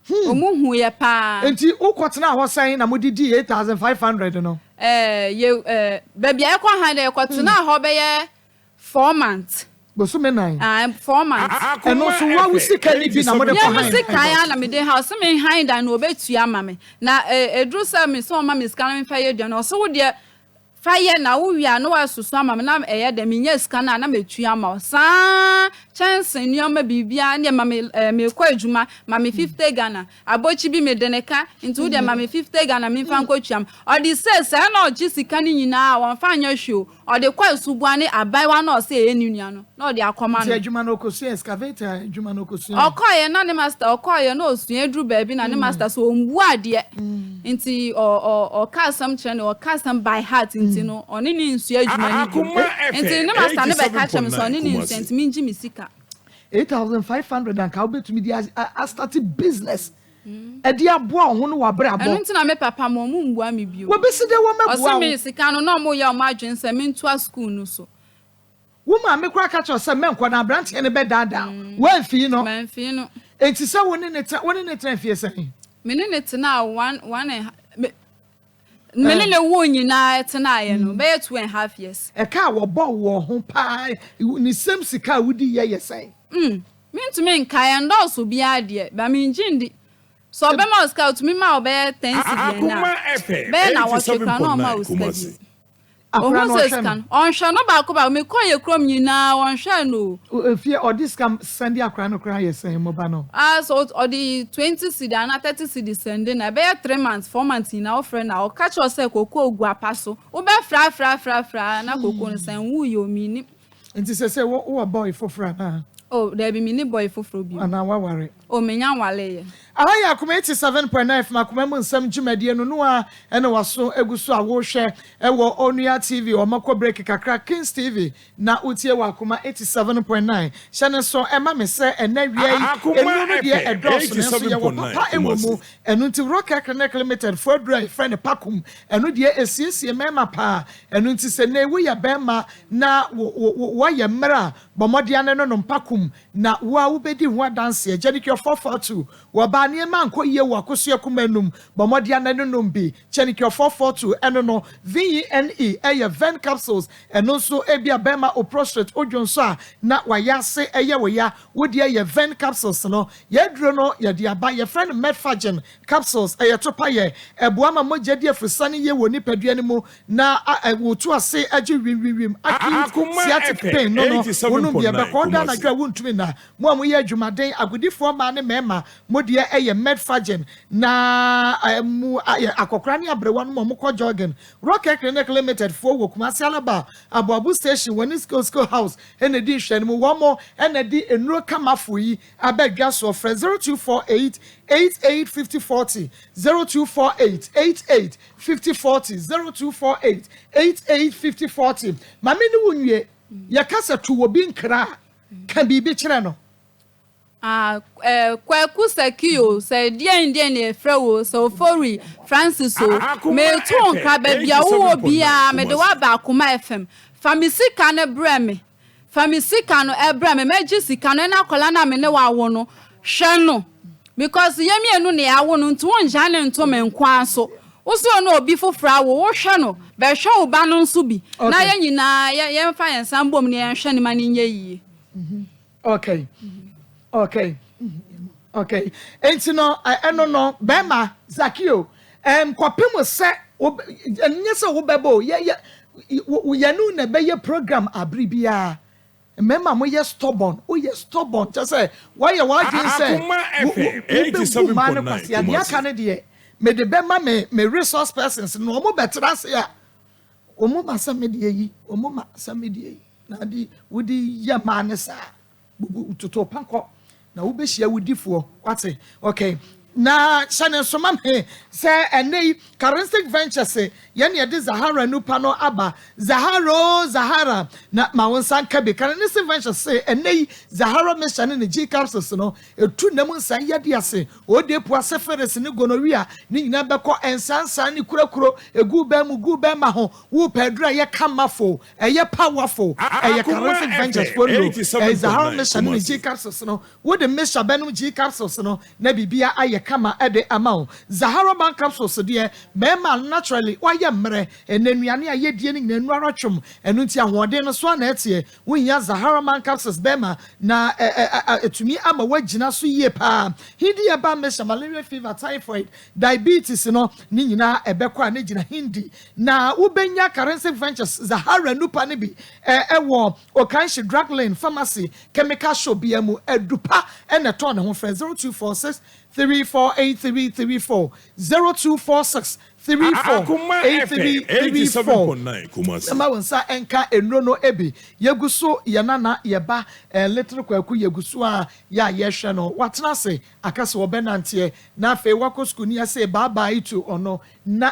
Ɔmo hu yɛ paa. Nti wokɔtena hɔ sɛn na mode di 8,500 no? Ɛɛ yɛ baabi a yɛkɔ han dɛ, yɛkɔtena hɔ bɛyɛ 4 months. Bosome 4. Ah, 4 months. Ɛno nso wo a wo sika ni bi na mode kɔ Nyɛ me han? sika ya na mede ha, ɔsɛ me han dan na ɔbɛtua ama me. Na ɛduru sɛ me sɛ ɔma me sika na memfa yɛ aduane, ɔsɛ wo deɛ fa yɛ na wowie a na woasusu ama me, na ɛyɛ dɛ menya sika no a na matua ama wo. Saa kyɛnse nneɛma biribiara ne ma me mekɔ adwuma, ma me 50 Ghana. Abɔkyi bi mede ne ka, nti wo deɛ ma me 50 Ghana memfa nkɔtua m. Ɔde sɛ saa na ɔgye sika no nyinaa a wɔmfa nyɛ hwee o. Ɔde kɔ asuboa ne abayewa na ɔsɛ ɛyɛ ne nua no na ɔde akɔma Nti no. adwuma no ɔkɔsua, excavator adwuma no ɔkɔsua? Ɔkɔɔyɛ na ne master, ɔkɔɔyɛ na ɔsua aduru baabi na ne master so ɔmbu adeɛ, nti ɔka asɛm kyerɛ no, ɔka asɛm by heart, nti no ɔne ne nsua adwuma no bio. Akoma Nti ne FM master ne bɛka kyerɛ me sɛ ɔne ne 87.9 nsua Kumasi. nti mengye me sika. 8,500 anka wobɛtumi de astart business ɛde aboa wo ho no wabrabɔ. Ɛno nti na me papa ma ɔmo mbua me bio. Wɔbɛsi dɛ wɔmɛboa Ɔse wo? me sika no na ɔmo yɛ ɔmo adwene sɛ mentoa school no so. Wo maame koraa ka kyerɛ wo sɛ mɛnkɔ na aberanteɛ no bɛdaadaa wo. Woamfii no. Mamfii no. Enti sɛ wo ne no tena, wo ne no tenaa mfeɛ sɛn? Me ne no tenaa one, one and, me, me ne no woo nyinaa tenaeɛ no, bɛyɛ 2½ years. Ɛka a wɔbɔɔ wɔ ho paa, ne sɛm sika a wodiiɛ yɛ sɛn? Mm, mentumi nkae, ɛndɔɔso biara deɛ, but mengye ndi. Sɛ ɔbɛma wo sika a, ɔtumi ma wo bɛyɛ 10 cedi ɛnnɛ a, bɛyɛ nnawɔtwe koraa na ɔmma wo sika bio. Akwadaa Ohun no sɛ ɔhwɛ sika no. no, ɔnhwɛ no baako baako. Mekɔɔ yɛ kurom nyinaa, ɔnhwɛɛ no o. Efie ɔde sika sɛnde akwadaa no koraa yɛ sɛn mo ba no? Ah, sɛ ɔde 20 cedi anaa 30 cedi sɛnde no a, ɛbɛyɛ 3 months, 4 months nyinaa wofrɛ no a, ɔka kyerɛ wo sɛ kokoo gu apa so. Wobɛfrɛ afrɛ afrɛ afrɛ a na kokoo no sɛ nwuiɛ o, mennim. Nti sɛsɛ wowɔ boy foforɔ anaa? Oh, daabi, menni boy foforɔ bio. Anaa woaware? Oh, mennya nwaleeɛ. Aha yɛ Akoma 87.9 FM Akoma mu nsɛm dwumadie no noa ɛna waso egu so a wohwɛ ɛwɔ Onua TV ɔmɔkɔ break kakra Kings TV na wotie wɔ Akoma 87.9 hyɛ ne so ɛma me sɛ ɛnɛ wia yi nnuro no deɛ ɛdɔɔso nanso yɛwɔ papa ɛwɔ mu ɛno nti Rocker Clinic Limited foɔ aduro a yɛfrɛ no Pakum ɛno deɛ ɛsiesie mmarima paa ɛno nti sɛ nnɛ woyɛ barima na woayɛ mmerɛ a bɔ mmɔden ano no nom Pakum na wo a wobɛdi ho adanseɛ. Genicure 442 wɔ baa nneɛma ankɔ yie wɔ akosua kuma num bɔ mmɔden ano no nom bi. Genicure 442 ɛno no VENE ɛyɛ Ven capsules ɛno nso ebi a bɛrima o prostate odwo nso a na wayɛ ase ɛyɛ wo ya wo deɛ yɛ Ven capsules no yɛaduro no yɛde aba yɛfrɛ no Medfagen capsules ɛyɛ topa yɛ ɛboa ma mogya di afusane yie wɔ nipadua no mu na wotu ase agye wimwimwim acute sciatic pain no wonom deɛ bɛkɔ ɔda anadwo a wontumi na mo a moyɛ adwumaden agodifoɔ mmaa ne mmarima mo deɛ ɛyɛ Medfagen na mu akɔkora ne aberewa no mo a mokɔ jogging. Rocket Clinic Limited foɔ wɔ Kumasi Alaba Aboabo Station wɔne Skill Skill House ɛna di nhwɛ no mu wɔn mo ɛna di nnuro kamafo yi aba dwa soɔ. Frɛ 0248 88 50 40, 0248 88 50 40, 0248 88 50 40. Maame ne wo nwie yɛka sɛ to wɔ bi nkra a ka biribi kyerɛ no. Ah, Kwaku Sakio, sɛ deɛn deɛn na yɛfrɛ wo, sɛ Ofori Francis o, meto wo nkra baabi a wowɔ biara, mede woaba Akoma FM. Fa me sika no brɛ me. Fa me sika no ɛbrɛ me. Mɛgye sika no ɛna akwadaa no a me ne wo awo no, hwɛ no. Because yɛn mmienu na yɛawo no nti wongya ne nto me nko ara so. Wo sɛ ɔne obi foforɔ awo, wohwɛ no, bɛhwɛ wo ba no nso bi. Na yɛn nyinaa yɛmfa yɛn nsa mbom na yɛnhwɛ no ma no nyɛ yie. Okay, nti no ɛno no bɛrima Zakio kɔpem sɛ ɛnyɛ sɛ wobɛbɔ o yɛ yɛ yɛne na ɛbɛyɛ program abere biara mmarima mo yɛ stubborn woyɛ stubborn kyɛ sɛ wɔyɛ w'adwene sɛ wobɛbu mmaa no kwasi adeɛ aka no deɛ mede bɛma me resource persons no wɔn bɛtena ase a wɔn ma sɛ mede yi wɔn ma sɛ mede yi na de wode yɛ mmaa no saa bubu toto pankɔ na wobɛhyia wodifoɔ wate. Okay, na hyɛ ne nsoma me sɛ ɛnɛ yi Charistic Ventures yɛne yɛde Zahara nupa no aba. Zahara o Zahara na ma wo nsa nka bi. Charistic Ventures sɛ ɛnɛ yi Zahara mixture ne ne G capsules no ɛtu nam nsa yɛde ase odepu syphilis ne gonorrhea ne nyinaa bɛkɔ nsansan ne kurakuro egu bɛn mu gu bɛn ma ho wopɛ aduru a ɛyɛ kamafo ɛyɛ powerful ɛyɛ Charistic Ventures fo no ɛyɛ Zahara mixture ne ne G capsules no. Wode mixture bɛnom G capsules no na biribia ayɛ kama ɛde ama wo. Zahara Man capsules deɛ mmarima naturally wayɛ mmerɛ ɛnɛ nnuane a yɛdie no nyinaa nnuro ara twom ɛno nti ahoɔden no so ana ɛteɛ wohia Zahara Man capsules bɛrima na ɛtumi ama woagyina so yie paa. Hindi herbal mixture malaria, fever, typhoid, diabetes no ne nyinaa ɛbɛkɔ a ne gyina Hindi na wobɛnya Charistic Ventures Zahara nupa no bi ɛwɔ Okanshi Drug Lane Pharmacy chemical shop bia mu adupa ɛna ɛtɔn ne ho. Frɛ 0246 348334, 0246 348334 ɛma wo nsa nka nnuro no bi. Yɛgu so yɛ nana yɛba Little Kwaku yɛgu so a yɛ a yɛhwɛ no watena ase aka sɛ wɔbɛnanteɛ na afei wakɔ sukuu ne yɛsɛ bye bye to ɔno na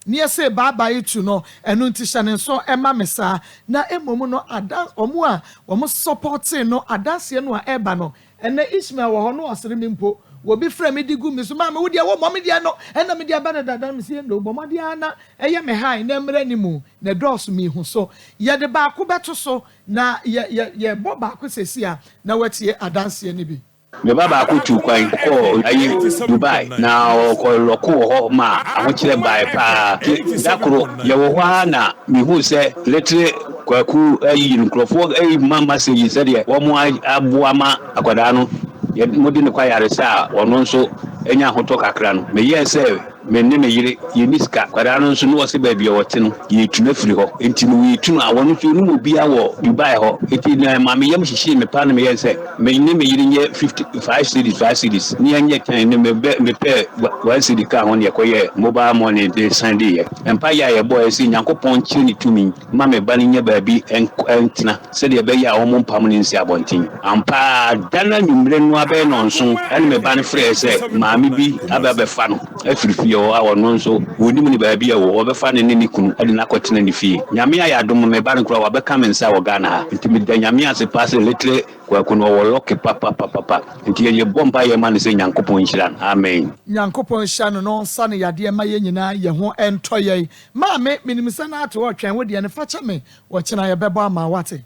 ne yɛsɛ bye bye to no. Ɛno nti hyɛ ne nso ɛma me saa na mmom no ada ɔmo a wɔn supporte no adanseɛ no a ɛreba no ɛnɛ Ishmael wɔ hɔ no ɔsere mi mpo. Obi frɛ me de gu me so, Maame, wo deɛ wommɔ me deɛ no, ɛnna me deɛ bɛ dada. Mese, Ɛnna bɔ mmɔden ara na ɛyɛ me hann na ɛmmra anim, na ɛdɔɔso mehu so. Yɛde baako bɛto so, na yɛ, yɛ, yɛbɔ baako seesei a, na woatie adanseɛ no bi. Me ba baako tuu kwan kɔɔ ayi Dubai na ɔkɔ lɔko wɔ hɔ ma ahokyerɛ bae paa. Nti da koro yɛwɔ hɔ ara na mehuu sɛ Little Kwaku ayi nkurɔfoɔ ayi ma message sɛdeɛ wɔn aboa ma akwadaa no yɛ wɔde no kɔ ayaresa a ɔno nso anya ahotɔ kakra no. Meyɛɛ sɛ Me ne me yere, yɛnni sika. Akwadaa no nso, na ɔse baabi a ɔte no, yɛretu no afiri hɔ. Enti no, yɛretu no a, wɔn nso wɔnnim obiara wɔ Dubai hɔ. Enti na ɛmaa me yam hyehyee me paa na meyɛɛ sɛ me ne me yere nyɛ fifty, five cedis, five cedis, na yɛnyɛ ten no, mebɛ, mepɛɛ one cedi kaa ho na yɛkɔyɛɛ mobile money de san diiɛ. Mpaeɛ a yɛbɔeɛ sɛ Nyankopɔn nkyerɛ ne tumi mma me ba no nya baabi ntena sɛdeɛ ɛbɛyɛ a wɔmpam no nsi abɔnten. Ampa ara, da no anwummerɛ no ara bɛyɛ nnɔnson na me ba no frɛɛ sɛ maame bi aba abɛfa no afiri fie hɔ a ɔno nso wɔnnim no baabi a ɔwɔ, wɔbɛfa no ne ne kunu de no akɔtena ne fie. Nyame ayɛ adom, me ba no koraa wabɛka me nsa wɔ Ghana ha. Nti meda Nyame ase paa sɛ Little Kwaku no ɔwɔ lucky papapapapa. Nti yɛbɔ mpaeɛ ma no sɛ Nyankopɔn nhyira no. Amen. Nyankopɔn nhyira no na ɔnsa no yadeɛ ma yɛn nyinaa yɛn ho ntɔ yɛn. Maame, menim sɛ na ate hɔ retwɛn wo deɛ no, fa kyɛ me, ɔkyena yɛbɛbɔ ama wo, woate?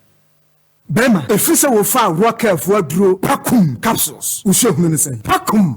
Bɛrima, ɛfiri sɛ wofaa Rockefo aduro Pakum capsules, wo suahunu ne sɛn? Pakum!